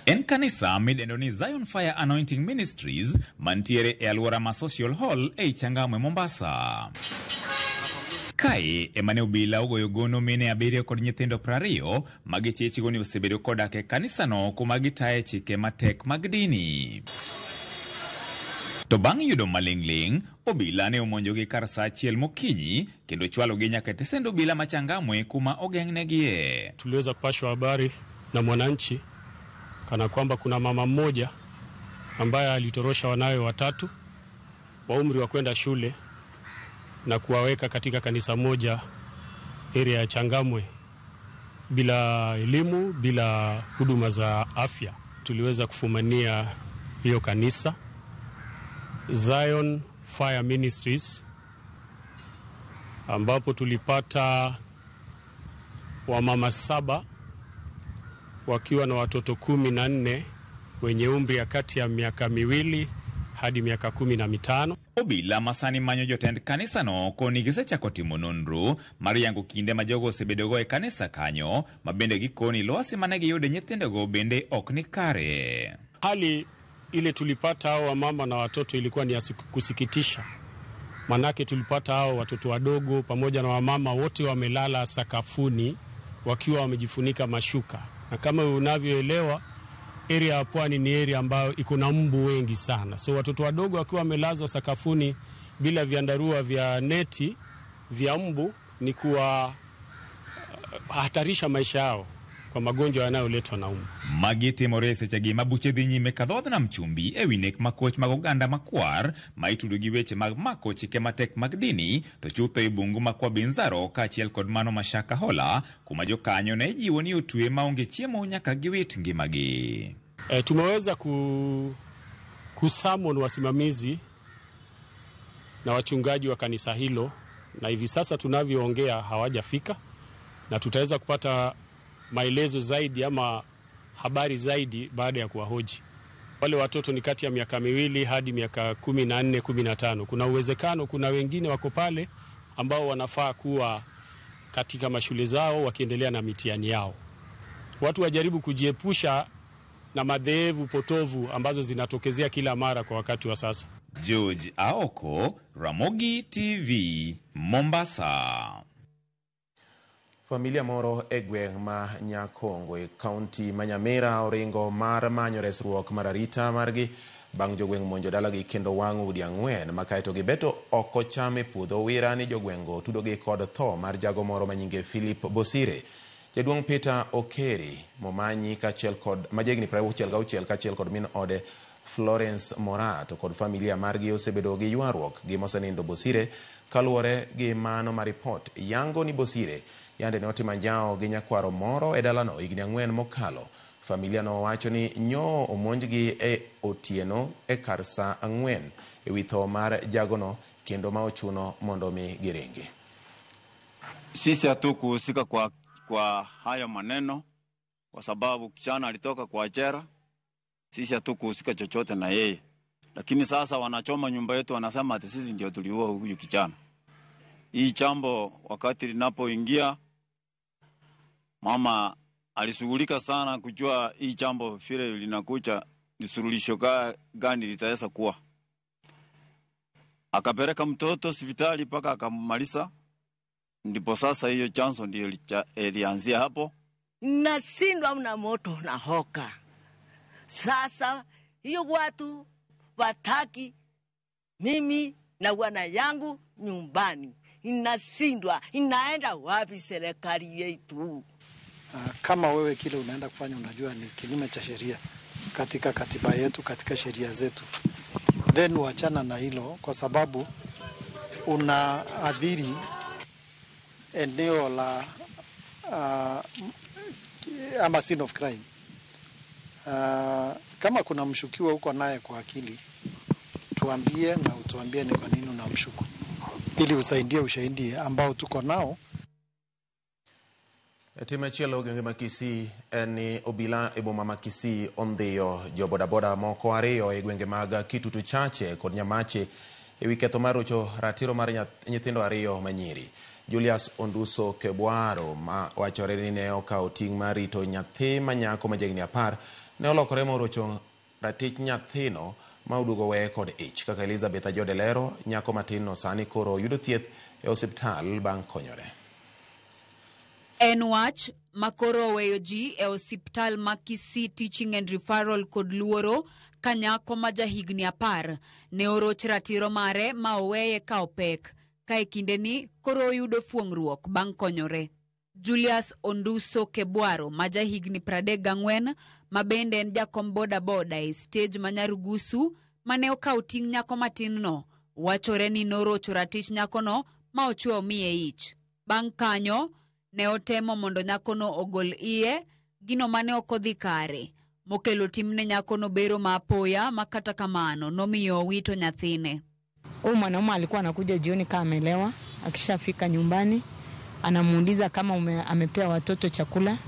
[SPEAKER 4] En kanisa midendo ni Zion Fire Anointing Ministries mantiere e alwora ma Social Hall ei Changamwe, Mombasa. Kae ema ne obila ogoyo gono mine 7 kod nyithindo 20 ma gichechgo ni osebedo kodak e kanisano kuma gitaye chike matek mag dini. To bang' yudo maling'ling', obila ne omonjogi kar saa 1 mokinyi kendo chwalogi nyaka e tesend obila ma Changamwe kuma ogeng'negie.
[SPEAKER 5] Tuliweza kupashwa habari na Mwananchi kana kwamba kuna mama mmoja ambaye alitorosha wanawe 3 wa umri wa kwenda shule na kuwaweka katika kanisa moja area ya Changamwe bila elimu, bila huduma za afya. Tuliweza kufumania hiyo kanisa Zion Fire Ministries, ambapo tulipata wamama 7 wakiwa na watoto 14 wenye umri ya kati ya miaka 2 hadi miaka 15.
[SPEAKER 4] Obila masani manyo jotend kanisano koni gisechako timo nonro mar yango kinde ma jogo osebedogo e kanisa kanyo, ma bende gikoni lwasi mane giyude nyithindogo bende ok ni kare.
[SPEAKER 5] Hali ile tulipata hao wamama na watoto ilikuwa ni ya kusikitisha. Manake tulipata hao watoto wadogo pamoja na wamama wote wamelala sakafuni wakiwa wamejifunika mashuka. Na kama unavyoelewa, area ya pwani ni area ambayo iko na mbu wengi sana. So watoto wadogo wakiwa wamelazwa sakafuni bila vyandarua vya neti vya mbu ni kuwa hatarisha maisha yao kwa magonjwa yanayoletwa na mbu.
[SPEAKER 4] Magi timore sechegi ma buche dhi nyime kadhodh nam chumbi ewi nek makoch mag oganda makwar ma itudo gi weche mag mako chike matek mag dini to chutho e bungu ma Kwa Binzaro kaachiel kod mano ma Shakahola kuma jokanyo ne ijiwo ni otwe maonge chiemo nyaka giwit ngimagi.
[SPEAKER 5] Tumeweza kusummon wasimamizi na wachungaji wa kanisa hilo, na hivi sasa tunavyoongea hawajafika, na tutaweza kupata maelezo zaidi ama habari zaidi baada ya kuwahoji. Wale watoto ni kati ya miaka 2 hadi miaka 14, 15. Kuna uwezekano kuna wengine wako pale ambao wanafaa kuwa katika mashule zao wakiendelea na mitihani yao. Watu wajaribu kujiepusha na madhehebu potovu ambazo zinatokezea kila mara kwa wakati wa sasa.
[SPEAKER 4] George Aoko, Ramogi TV, Mombasa.
[SPEAKER 1] Familia moro e gweng' ma Nyakongo e kaunti ma Nyamira oringo mar manyo resruok mar arita margi bang' jogweng' monjo dalagi kendo wang'o udi 4 ma kaeto gibeto oko cham e puodho wira ni jogweng'go tudogi kod tho mar jago moro manyinge Philip Bosire. Jaduong' Peter Okeri Momanyi kaachiel kod majegni 66 kaachiel kod min ode Florence Moraa to kod familia margi osebedo gi ywaruok gi mosenindo Bosire kaluwore gi mano ma ripot yango ni Bosire yande ne otimo anjawo gi nyakwaro moro e dalano higni 4 mokalo. Familia no wacho ni nyo omonjgi e otieno e kar saa 4 ewi tho mar jagono kendo ma ochuno mondo mi giringi.
[SPEAKER 16] Sisi hatukuhusika kwa hayo maneno kwa sababu kijana alitoka kwa jela. Sisi hatukuhusika chochote na yeye. Lakini sasa wanachoma nyumba yetu, wanasema ati sisi ndio tuliua huyu kijana. Hii jambo wakati linapoingia, mama alishughulika sana kujua hii jambo vile linakuja ni suluhisho gani litaweza kuwa. Akapeleka mtoto hospitali mpaka akamaliza. Ndipo sasa hiyo chanzo ndio ilianzia hapo.
[SPEAKER 17] Nashindwa na moto na hoka. Sasa hiyo watu wataki mimi na wana yangu nyumbani. Inashindwa, inaenda wapi serikali yetu?
[SPEAKER 18] Kama wewe kile unaenda kufanya unajua ni kinyume cha sheria,
[SPEAKER 2] katika katiba yetu, katika sheria zetu. Then wachana na hilo, kwa sababu unaathiri eneo la ama scene of crime. Kama kuna mshukiwa uko naye kwa akili, tuambie na utuambie ni kwa nini unamshuku, ili usaidie ushahidi ambao tuko nao.
[SPEAKER 1] E tim machielo gwenge ma Kisii en ni obila e boma ma Kisii ondhiyo jo bodaboda moko ariyo e gwenge mag Kitutu Chache kod Nyamache ewi ketho mar rocho ratiro mar nyithindo ariyo manyiri. Julius Onduso Kebwaro ma wachore ni ne okawo ting' mar rito nyathi ma nyako ma jahigni 10 ne olokore morocho ratich nyathino ma oduogo weye kod ich. Kaka Elizabeth Ajode lero, nyako matin no sani koro yudo thieth e osiptal bang' konyore.
[SPEAKER 18] En wach makoro oweyo ji e osiptal ma Kisii Teaching and Referral kod luoro ka nyako ma jahigni 10 ne oroch ratiro mare ma oweye ka opek, ka e kindeni koro oyudo fuong'ruok bang' konyore. Julius Onduso Kebwaro ma jahigni 34 ma bende en jakom bodaboda e stage ma Nyarugusu mane okawo ting' nyako matin no, wachore ni norocho ratich nyakono ma ochwe omiye ich. Bang' kanyo ne otemo mondo nyakono ogol iye, gino mane ok odhi kare, mokelo timne nyakono bero ma apoya ma kata kamano nomiyo owito nyathine.
[SPEAKER 19] Huyu mwanaume alikuwa anakuja jioni kama amelewa, akishafika nyumbani anamuuliza kama amepea watoto chakula,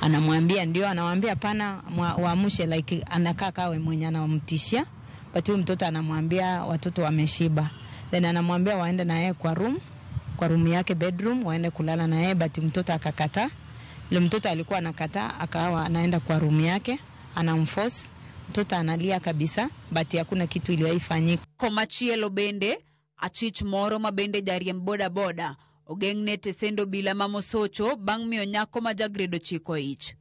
[SPEAKER 19] anamwambia ndio, anamwambia hapana, waamshe, like anakaa kawe mwenye anamtishia, but huyu mtoto anamwambia watoto wameshiba. Then anamwambia waende na yeye kwa room yake bedroom, waende kulala na yeye, but mtoto akakataa. Ile mtoto alikuwa anakataa, akawa anaenda kwa room yake, anamforce mtoto analia kabisa, but hakuna kitu iliyoifanyika.
[SPEAKER 18] Komachielo bende achich moro ma bende jariemb bodaboda ogeng'ne tesendo bila mamosocho bang' miyo nyako ma ja grade 9 ich.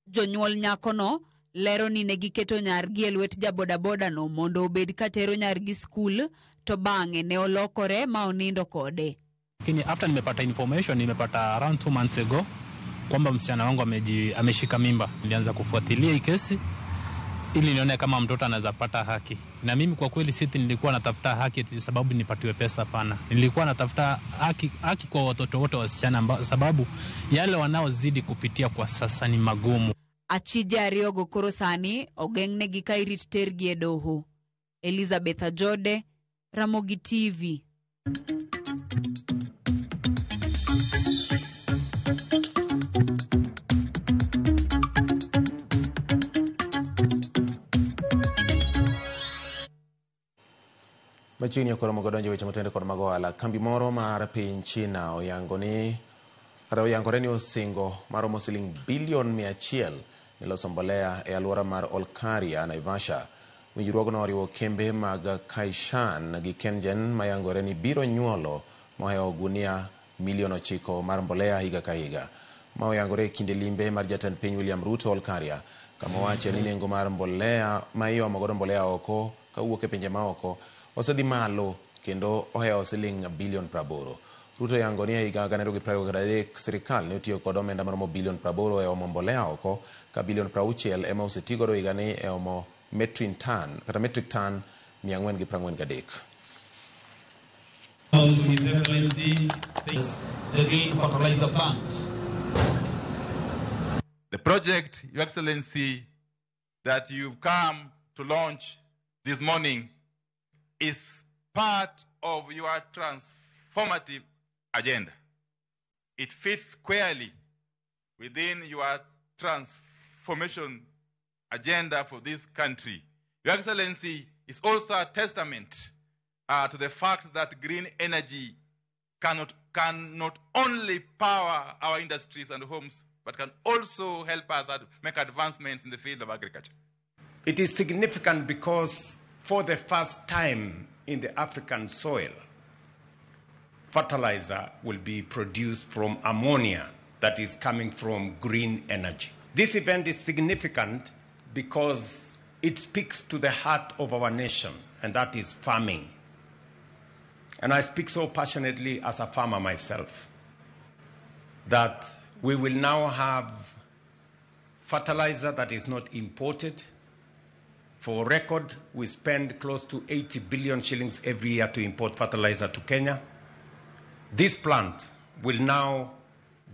[SPEAKER 18] Jonyuol nyakono lero ni ne giketo nyargi e lwet ja bodaboda no mondo obed katero nyargi skul, to bang'e ne olokore ma onindo kode.
[SPEAKER 21] Lakini after nimepata information, nimepata around 2 months ago kwamba msichana wangu ameshika mimba. Nilianza kufuatilia hii kesi ili nione kama mtoto anaweza pata haki. Na mimi kwa kweli siti nilikuwa natafuta haki eti sababu nipatiwe pesa, hapana. Nilikuwa natafuta haki kwa watoto wote wasichana, sababu yale wanaozidi kupitia kwa sasa ni magumu.
[SPEAKER 18] Achije ariyogo koro sani ogeng'negi ka irit tergi e doho. Elizabeth Ajode, Ramogi TV.
[SPEAKER 1] Machiegni okoro mogo donjo weche motende kod mag ohala. Kambi moro mar piny China oyangore ni osingo maromo siling bilion 100 ne loso mbolea e alwora mar Olkaria, Naivasha. Winjruogno oriwo kembe mag Kaishan gi Kengen mayangore ni biro nyuolo mohewo gunia milion 9 mar mbolea higa ka higa. Ma oyangore e kinde limbe mar jatend piny William Ruto Olkaria, kama owache ni nengo mar mbolea ma iomo godo mbolea oko kawuok e pinje maoko osedhi malo kendo ohewo siling bilion 80. Ruto yango ni e higa 2023 sirikal ne otiyo kod omenda maromo bilion 80 e omo mbolea oko, ka bilion 60 ema osetigodo higani e omo metric ton 443.
[SPEAKER 20] His Excellency, the green fertilizer plant.
[SPEAKER 22] The project, Your Excellency, that you've come to launch this morning is part of your transformative agenda. It fits squarely within your transformation agenda for this country. Your Excellency, is also a testament to the fact that green energy cannot only power our industries and homes, but can also help us make advancements in the field of agriculture.
[SPEAKER 23] It is significant because for the first time in the African soil, fertilizer will be produced from ammonia that is coming from green energy. This event is significant because it speaks to the heart of our nation, and that is farming. And I speak so passionately as a farmer myself that we will now have Fertilizer that is not imported. For record, we spend close to 80 billion shillings every year to import fertilizer to Kenya. This plant will now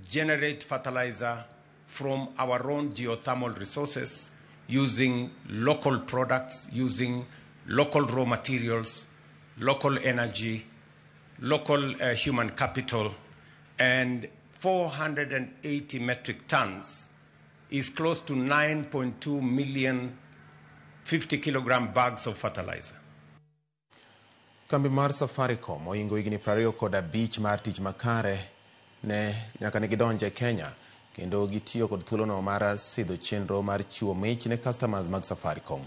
[SPEAKER 23] generate fertilizer from our own geothermal resources using local products, using local raw materials, local energy, local human capital, and 480 metric tons is close to 9.2 million 50 kilogram bags of fertilizer.
[SPEAKER 1] Kambi mar Safaricom ohingo higni 25 mar tich makare ne nyaka ne gidonje Kenya kendo gitiyo kod thuolono mar sidho chenro mar chiwo mich ne customers mag Safaricom.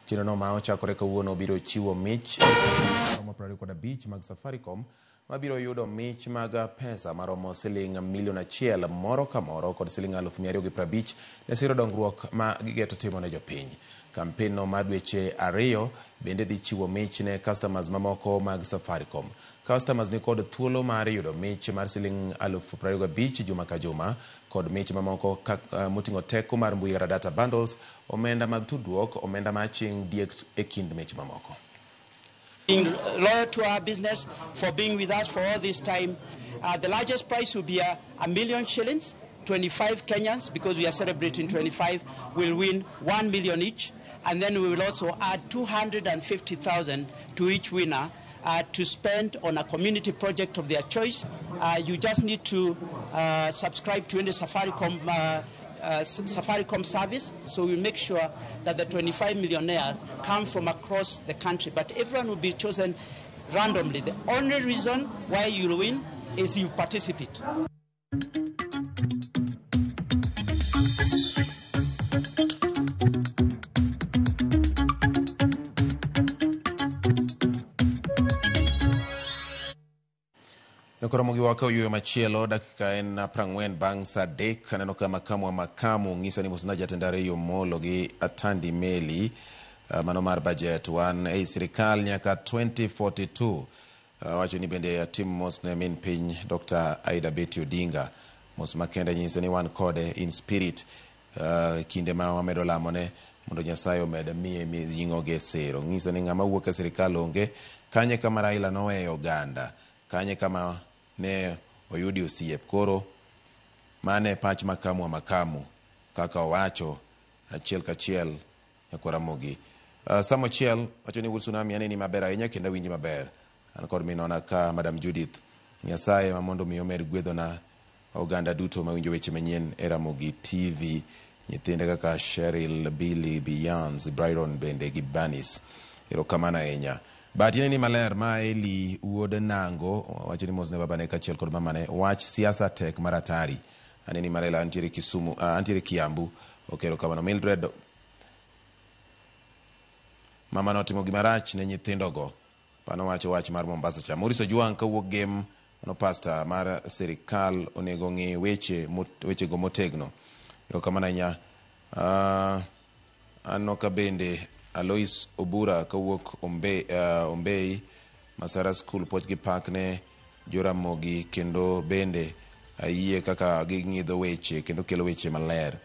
[SPEAKER 1] Chenrono ma ochakore kawuono biro chiwo mich maromo 25 mag Safaricom mabiro yudo mich mag pesa maromo siling milion 1 moro ka moro kod siling 250,000 ne siro dongruok ma gigeto timo ne jopiny. Kampen no mar dweche 2 bende dhi chiwo mich ne customers mamoko mag Safaricom. Customers ni kod thuolo mar yudo mich mar siling 25,000 juma ka juma kod mich mamoko moting'o teko mar mbui kata data bundles, omenda mag tudruok, omenda mar chieng' diek e kind mich mamoko.
[SPEAKER 3] Being loyal to our business, for being with us for all this time. The largest prize will be 1 million shillings. 25 Kenyans, because we are celebrating 25, will win 1 million each. And then we will also add 250,000 to each winner to spend on a community project of their choice. You just need to subscribe to any Safaricom Safaricom service, so we make sure that the 25 millionaires come from across the country, but everyone will be chosen randomly. The only reason why you'll win is you participate.
[SPEAKER 1] Koro giwaka oyueyo machielo dakika en 40 bang' saa 3 aneno ka makamu wa makamu ng'isa ni mosna jatend ariyo Molo gi Atandi Meli mano mar budget wan ei sirikal nyaka 2042 wacho ni bende atim mos ne min piny Dr. Aida Betty Odinga mos makende nyise ni wan kode in spirit kinde ma wamedo lamone mondo Nyasaye omed miye mijing'o gi siro ng'isa ni ng'ama wuok e sirikal onge kanye kama Raila noweyo oganda kanye kama ne oyudi osiep koro mane pach makamu wa makamu kaka owacho achiel kachiel nyakwar Ramogi. Samochiel wacho ni wuod Tsunami aneni maber ahinya kendo awinji maber an kod minona ka Madam Judith Nyasaye ma mondo mi omed gwedhona oganda duto mawinjo weche manyien e Ramogi TV nyithinde kaka Cheryl, Billy, Beyonce, Byron bende gi Banis erokamano ahinya. But ineni maler ma Eli wuod Nango wacho ni mos ne babane kaachiel kod mamane wach siasa tek mar atari aneni marela antiere Kisumu antiere Kiambu okero kamano. Mildred mama notimo gima rach ne nyithindogo pano wacho wach mar Mombasa cha. Maurice Ojwang kawuok Gem mano pastor mar sirikal onego ng'i wechego motegno erokamano ahinya. Aneno ka bende Alois Obura kawuok Ombei Masara School puoch gi pak ne Joramogi kendo bende ayie kaka ging'idho weche kendo kelo weche maler.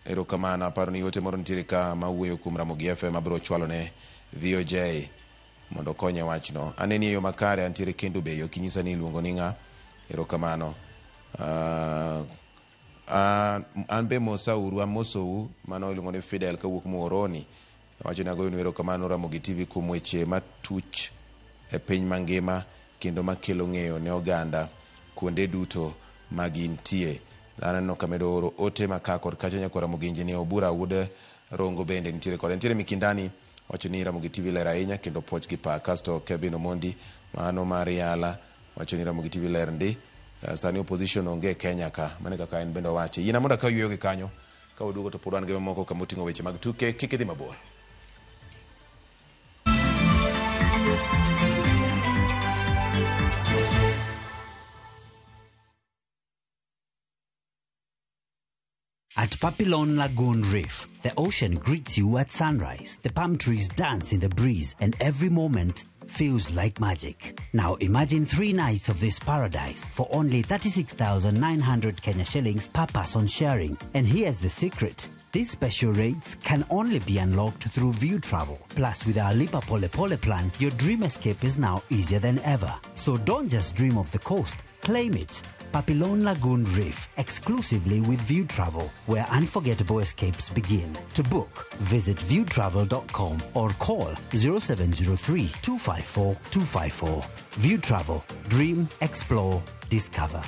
[SPEAKER 1] Erokamano aparo ni ote moro nitiere ka mawuoyo kuom Ramogi FM abiro chwalo ne VOJ mondo okonye wachno. Aneni e yo makare antiere Kendu Bay ok inyisa ni iluongo ni ng'a erokamano. An be mosauru amosou mano iluongo ni Fidel kawuok Muhoroni wacho ni agoyonu erokamano Ramogi TV kuom weche matuch e piny mangima kendo makelo ng'eyo ne oganda kuonde duto ma gintie. Aneno ka medo oro ote maka kod kacha nyakwar Ramogi Engineer Obura wuod Rongo bende nitiere kode. Nitiere Mikindani wacho ni Ramogi TV ler ahinya kendo puoch gi pak. Kasto Kevin Omondi mano mar Yala wacho ni Ramogi TV ler ndi. Sani opposition onge e Kenya ka mano kaka en bende owache. Yiena mondo akaw yueyo gi kanyo ka waduogo to pod wan gi mamoko kama oting'o weche mag tuke kik idhi mabor.
[SPEAKER 6] At Papillon Lagoon Reef, the ocean greets you at sunrise. The palm trees dance in the breeze, and every moment feels like magic. Now imagine 3 nights of this paradise for only 36,900 Kenya shillings per person sharing. And here's the secret. These special rates can only be unlocked through View Travel. Plus, with our Lipa Pole Pole plan, your dream escape is now easier than ever. So don't just dream of the coast, claim it. Papillon Lagoon Reef, exclusively with View Travel, where unforgettable escapes begin. To book, visit viewtravel.com or call 0703 254 254. View Travel, dream, explore, discover.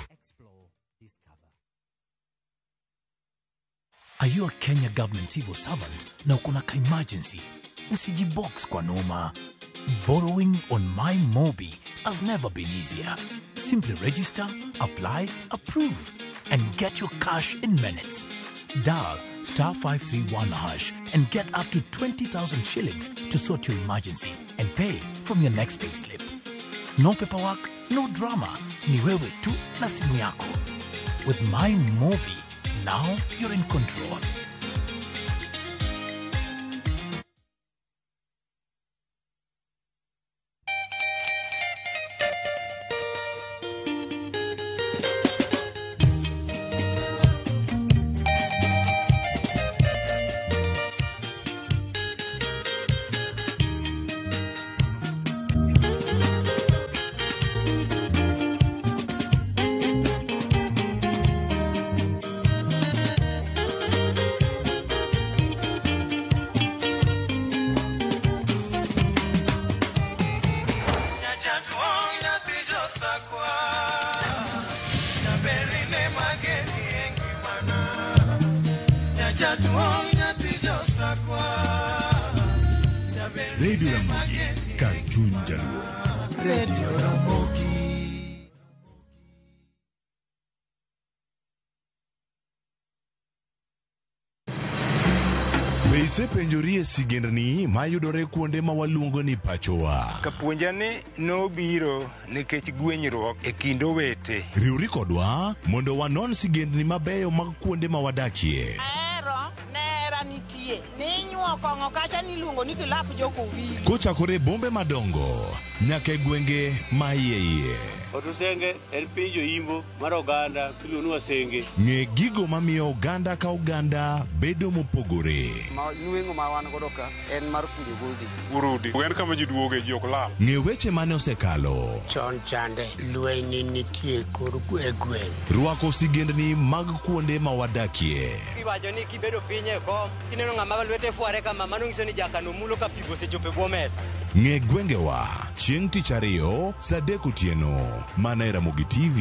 [SPEAKER 7] Are you a Kenya government civil servant na uko na ka emergency? Usijibox kwa noma. Borrowing on MyMobi has never been easier. Simply register, apply, approve, and get your cash in minutes. Dial *531# and get up to 20,000 shillings to sort your emergency and pay from your next payslip. No paperwork, no drama. Ni wewe tu na simu yako. With MyMobi, now you're in control.
[SPEAKER 14] Radio Ramogi, kar chuny jaluo.
[SPEAKER 8] Radio Ramogi.
[SPEAKER 14] Be isepenjori e sigendni mayudore kuonde ma waluongo ni pachowa?
[SPEAKER 9] Kapuonja ni nobiro nikech gwenyruok e kind owete.
[SPEAKER 14] Riwri kodwa mondo wanon sigendni mabeyo mag kuonde ma wadakie.
[SPEAKER 10] Ahero nera nitie ninyuo kong'o kacha niluongo ni kilap jokowili.
[SPEAKER 14] Kochakore bombe madongo nyaka e gwenge ma iye iye.
[SPEAKER 11] Otusenge en piny joimbo mar oganda miluongo ni Wasenge.
[SPEAKER 14] Ng'e gigo mamiyo oganda ka oganda bedo mopogore.
[SPEAKER 12] Nweng'o ma wan godo ka en mar kunyo goldi.
[SPEAKER 24] Urudi. En kama ji duoge ji ok lal.
[SPEAKER 14] Ng'e weche mane osekalo.
[SPEAKER 25] Chon chande lweny nitie kor e gweng'.
[SPEAKER 14] Rwako sigendni mag kuonde ma wadakie.
[SPEAKER 26] Iwacho ni kibedo piny e kom, kineno ng'ama lwete fware kama, mano nyiso ni jakano mulo ka pigo osechopo e bwo mesa.
[SPEAKER 14] Ng'e gwengewa chieng' tich ariyo saa 3 otieno mana e Ramogi TV.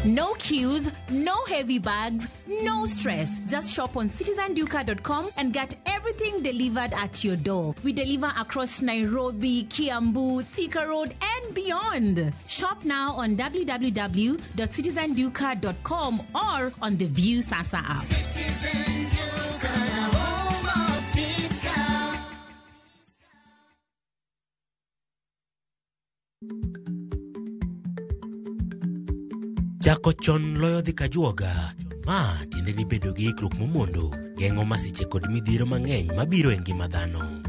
[SPEAKER 27] No queues, no heavy bags, no stress. Just shop on citizenduka.com and get everything delivered at your door. We deliver across Nairobi, Kiambu, Thika Road, and beyond. Shop now on www.citizenduka.com or on the View Sasa app.
[SPEAKER 31] Citizen Duka, the home of discount.
[SPEAKER 32] Chako chon loyo dhi kajuoga. Ma tiende ni bedo gi ikruok momondo geng'o masiche kod midhiero mang'eny mabiro e ngima dhano.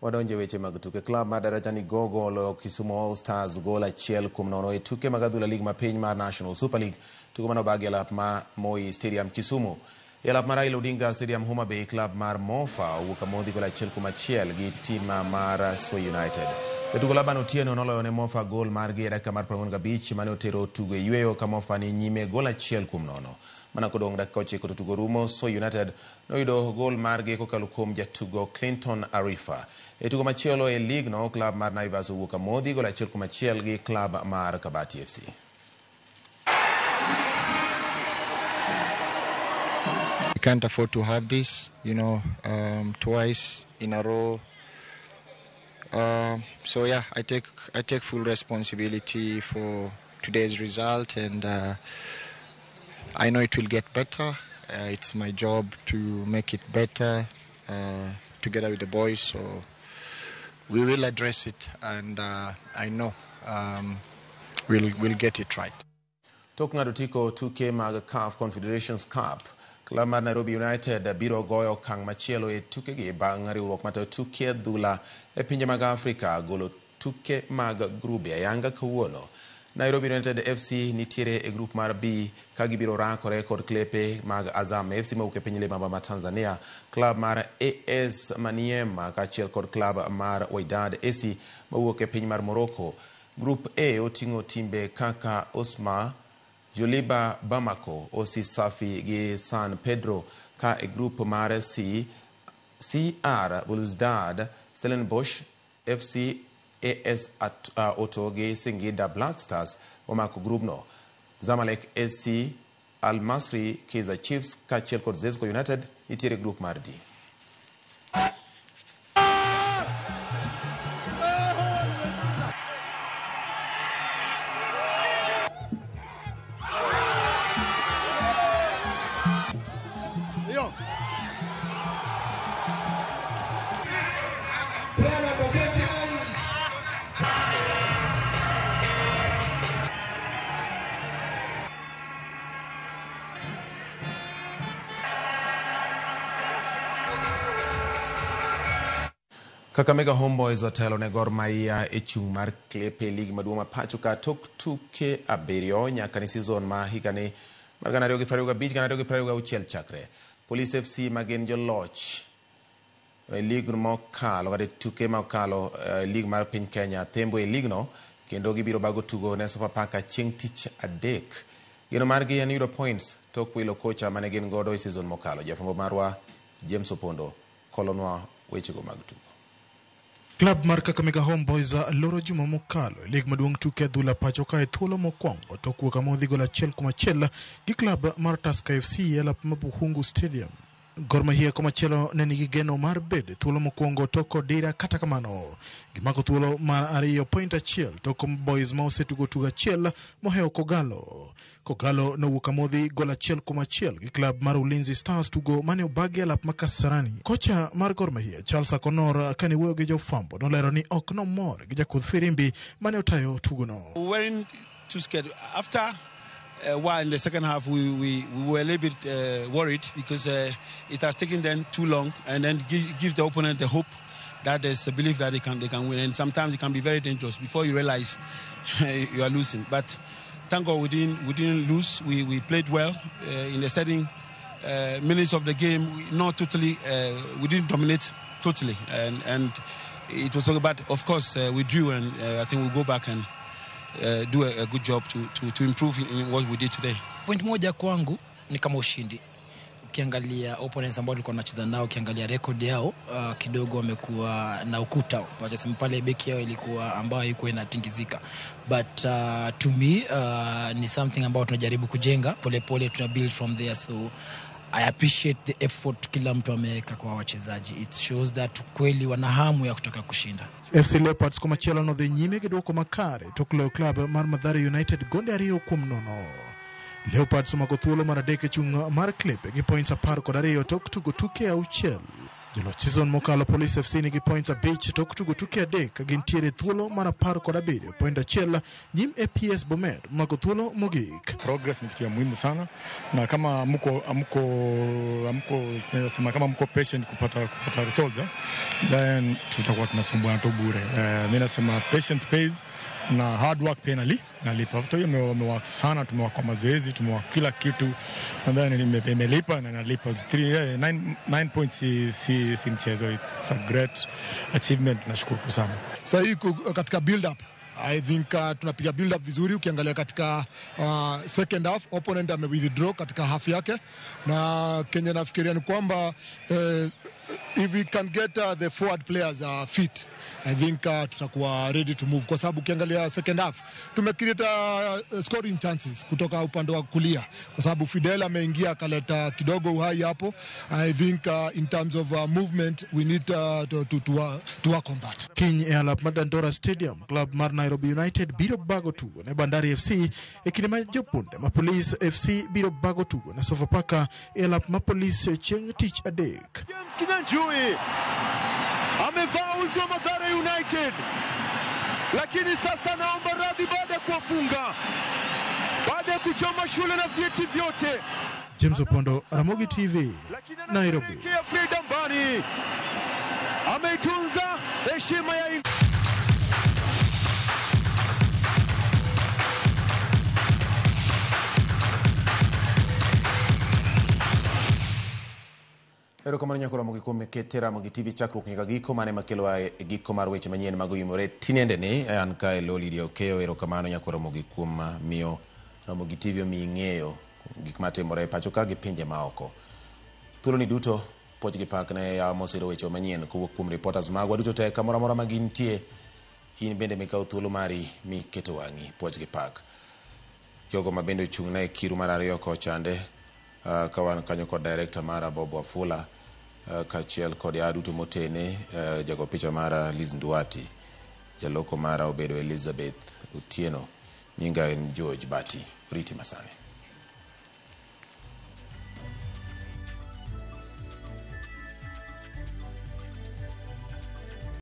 [SPEAKER 1] Wadonje weche mag tuke. Klab mar daraja ni Gogo oloyo Kisumu All Stars gol 1-0 e tuke mag adhula lig mapiny mar National Super League. Tugo mane obagi e lap ma Moi Stadium Kisumu. E lap mar Raila Odinga Stadium Homa Bay, klab mar Mofa owuok amodhi gol 1-1 gi tim mar Sway United. Jatugo Laban Otieno noloyo ne Mofa gol margi e dakika mar 45 mane otero tugo e yweyo ka Mofa ni nyime gol 1-0. Mana kodong' dakika 9 to tugo rumo, Sway United noyudo gol margi kokalo kuom jatugo Clinton Arifa. E tugo machielo e lig no, klab mar Naivas owuok amodhi gol 1-1 gi klab mar Kabati FC.
[SPEAKER 33] We can't afford to have this, twice in a row.
[SPEAKER 2] So yeah, I take full responsibility for today's result, and I know it will get better. It's my job to make it better together with the boys. So we will address it, and I know we'll get it right.
[SPEAKER 1] Tok ng'ado otiko tuke mag CAF Confederations Cup, klab mar Nairobi United biro goyo okang' machielo e tukegi bang' riwruok matayo tuke adhula e pinje mag Afrika golo tuke mag grube ayanga kawuono. Nairobi United FC nitiere e grup mar B ka gibiro rakore kod klepe mag Azam FC mawuok e piny libamba ma Tanzania, klab mar AS Maniema kaachiel kod klab mar Wydad AC mawuok e piny mar Morocco. Grup A oting'o timbe kaka Osma, Joliba Bamako, OC Safi gi San Pedro, ka e grup mar C, CR Belouizdad, Stellenbosch FC, AS Oto gi Singida Black Stars omako grubno. Zamalek SC, Al Masry, Kaizer Chiefs kaachiel kod Zesco United nitiere e grup mar D. Kakamega Homeboys otelo ne Gor Mahia e chung' mar klepe lig maduong' ma pacho ka tok tuke 7 nyaka ne season ma higani mar 2025-2026 chakre. Police FC ma gin joloch e lig mokalo kata tuke mokalo lig mar piny Kenya thembo e ligno kendo gibiro bago tugo ne Sofapaka chieng' tich adek. Geno margi en yudo points tok wilo kocha mane gin godo e season mokalo. Jafwambo marwa James Opondo kolonwa wechego mag tugo.
[SPEAKER 4] Klab mar Kakamega Homeboys loro juma mokalo e lig maduong' tuke adhula pacho ka e thuolo mokwongo tok wuok amodhi gol 1-1 gi klab mar Tusker FC e lap ma Bukhungu Stadium. Gor Mahia komachielo ne nigi geno mar bedo e thuolo mokwongo tok odira, kata kamano gimako thuolo mar 2.1 tok Homeboys ma osetugo tugo achiel mohewo Kogalo. Kogalo nowuok amodhi gol 1-1 gi klab mar Ulinzi Stars tugo mane obagi e lap ma Kasarani. Kocha mar Gor Mahia Charles Akonor kane wuoyo gi jofwambo nolero ni ok nomor gi jakudh firimbi mane otayo tugono.
[SPEAKER 5] We weren't too scared. After while in the second half we were a little bit worried because it has taken them too long, and then give the opponent the hope that there's a belief that they can win, and sometimes it can be very dangerous before you realize you are losing. But thank God we didn't lose. We played well in the setting minutes of the game. Not totally, we didn't dominate totally, and it was okay. But of course we drew, and I think we'll go back and do a good job to improve in what we did today.
[SPEAKER 13] Point moja kwangu ni kama ushindi. Ukiangalia opponents ambao tulikuwa tunacheza nao, ukiangalia record yao kidogo wamekuwa na ukuta. Wacha pale beki yao ilikuwa ambayo ilikuwa inatingizika. But to me ni something ambao tunajaribu kujenga pole pole, tuna build from there. So I appreciate the effort kila mtu ameweka kwa wachezaji. It shows that kweli wana hamu ya kutaka kushinda.
[SPEAKER 4] FC Leopards komachielo nodhi nyime gi duoko makare tok loyo klab mar Mathare United gonde 2-0. Leopards omako thuolo mar 3 e chung' mar klepe gi points 12 tok tugo tuke 6. Joloch season mokalo Police FC nigi points 5 tok tugo tuke 3 ka gintiere thuolo mar 17.1 nyim APS Bomet mako thuolo mogik.
[SPEAKER 15] Progress ni kitu ya muhimu sana, na kama mko tunasema kama mko patient kupata results, then tutakuwa tunasumbuana tu bure. Mimi nasema patience pays na hard work pia inalipa. After hiyo tumework sana, tumework kwa mazoezi, tumework kila kitu, and then imelipa na inalipa. 9 points si mchezo. It's a great achievement, nashukuru sana.
[SPEAKER 16] Sasa hii katika build up I think tunapiga build up vizuri. Ukiangalia katika second half opponent ame withdraw katika half yake, na Kenya nafikiria ni kwamba If we can get the forward players fit, I think tutakuwa ready to move, kwa sababu ukiangalia second half tume create scoring chances kutoka upande wa kulia, kwa sababu Fidel ameingia akaleta kidogo uhai hapo, and I think in terms of movement we need to work on that.
[SPEAKER 4] Kiny e alap mar Dandora Stadium, klab mar Nairobi United biro bago tugo ne Bandari FC e kinde ma jopunde ma Police FC biro bago tugo ne Sofapaka e alap ma Police chieng' tich adek.
[SPEAKER 3] James Kinyanjui amevaa uzi wa Mathare United, lakini sasa naomba radhi baada ya kuwafunga, baada ya kuchoma shule na vyeti vyote.
[SPEAKER 4] James Opondo, Ramogi TV, Nairobi.
[SPEAKER 3] Kia Frida Mbani ameitunza heshima ya
[SPEAKER 1] Erokamano nyako Ramogi kuom kete Ramogi TV chakruok nyaka giko mane makelowa e giko mar weche manyien mag oyimore tinende ni an kae Loli Okeyo. Erokamano nyako Ramogi kuom miyo Ramogi TV omiyi ng'eyo gik matimore e pacho ka gi pinje maoko. Thuolo ni duto puoch gi pak ne yawa mosiro weche manyien kowuok kuom reporters magwa duto te kamoro amora ma gintie. In bende mikawo thuolo mari miketo wang'i puoch gi pak. Jogo ma bende ochung' ne kiru mar ariyo kochande ka wan kanyo kod director mara Bob Wafula kaachiel kod yawa duto motene, jago picha mara Liz Nduati, jaloko mara obedo Elizabeth Otieno, nyinga en George Bati. Oriti masani.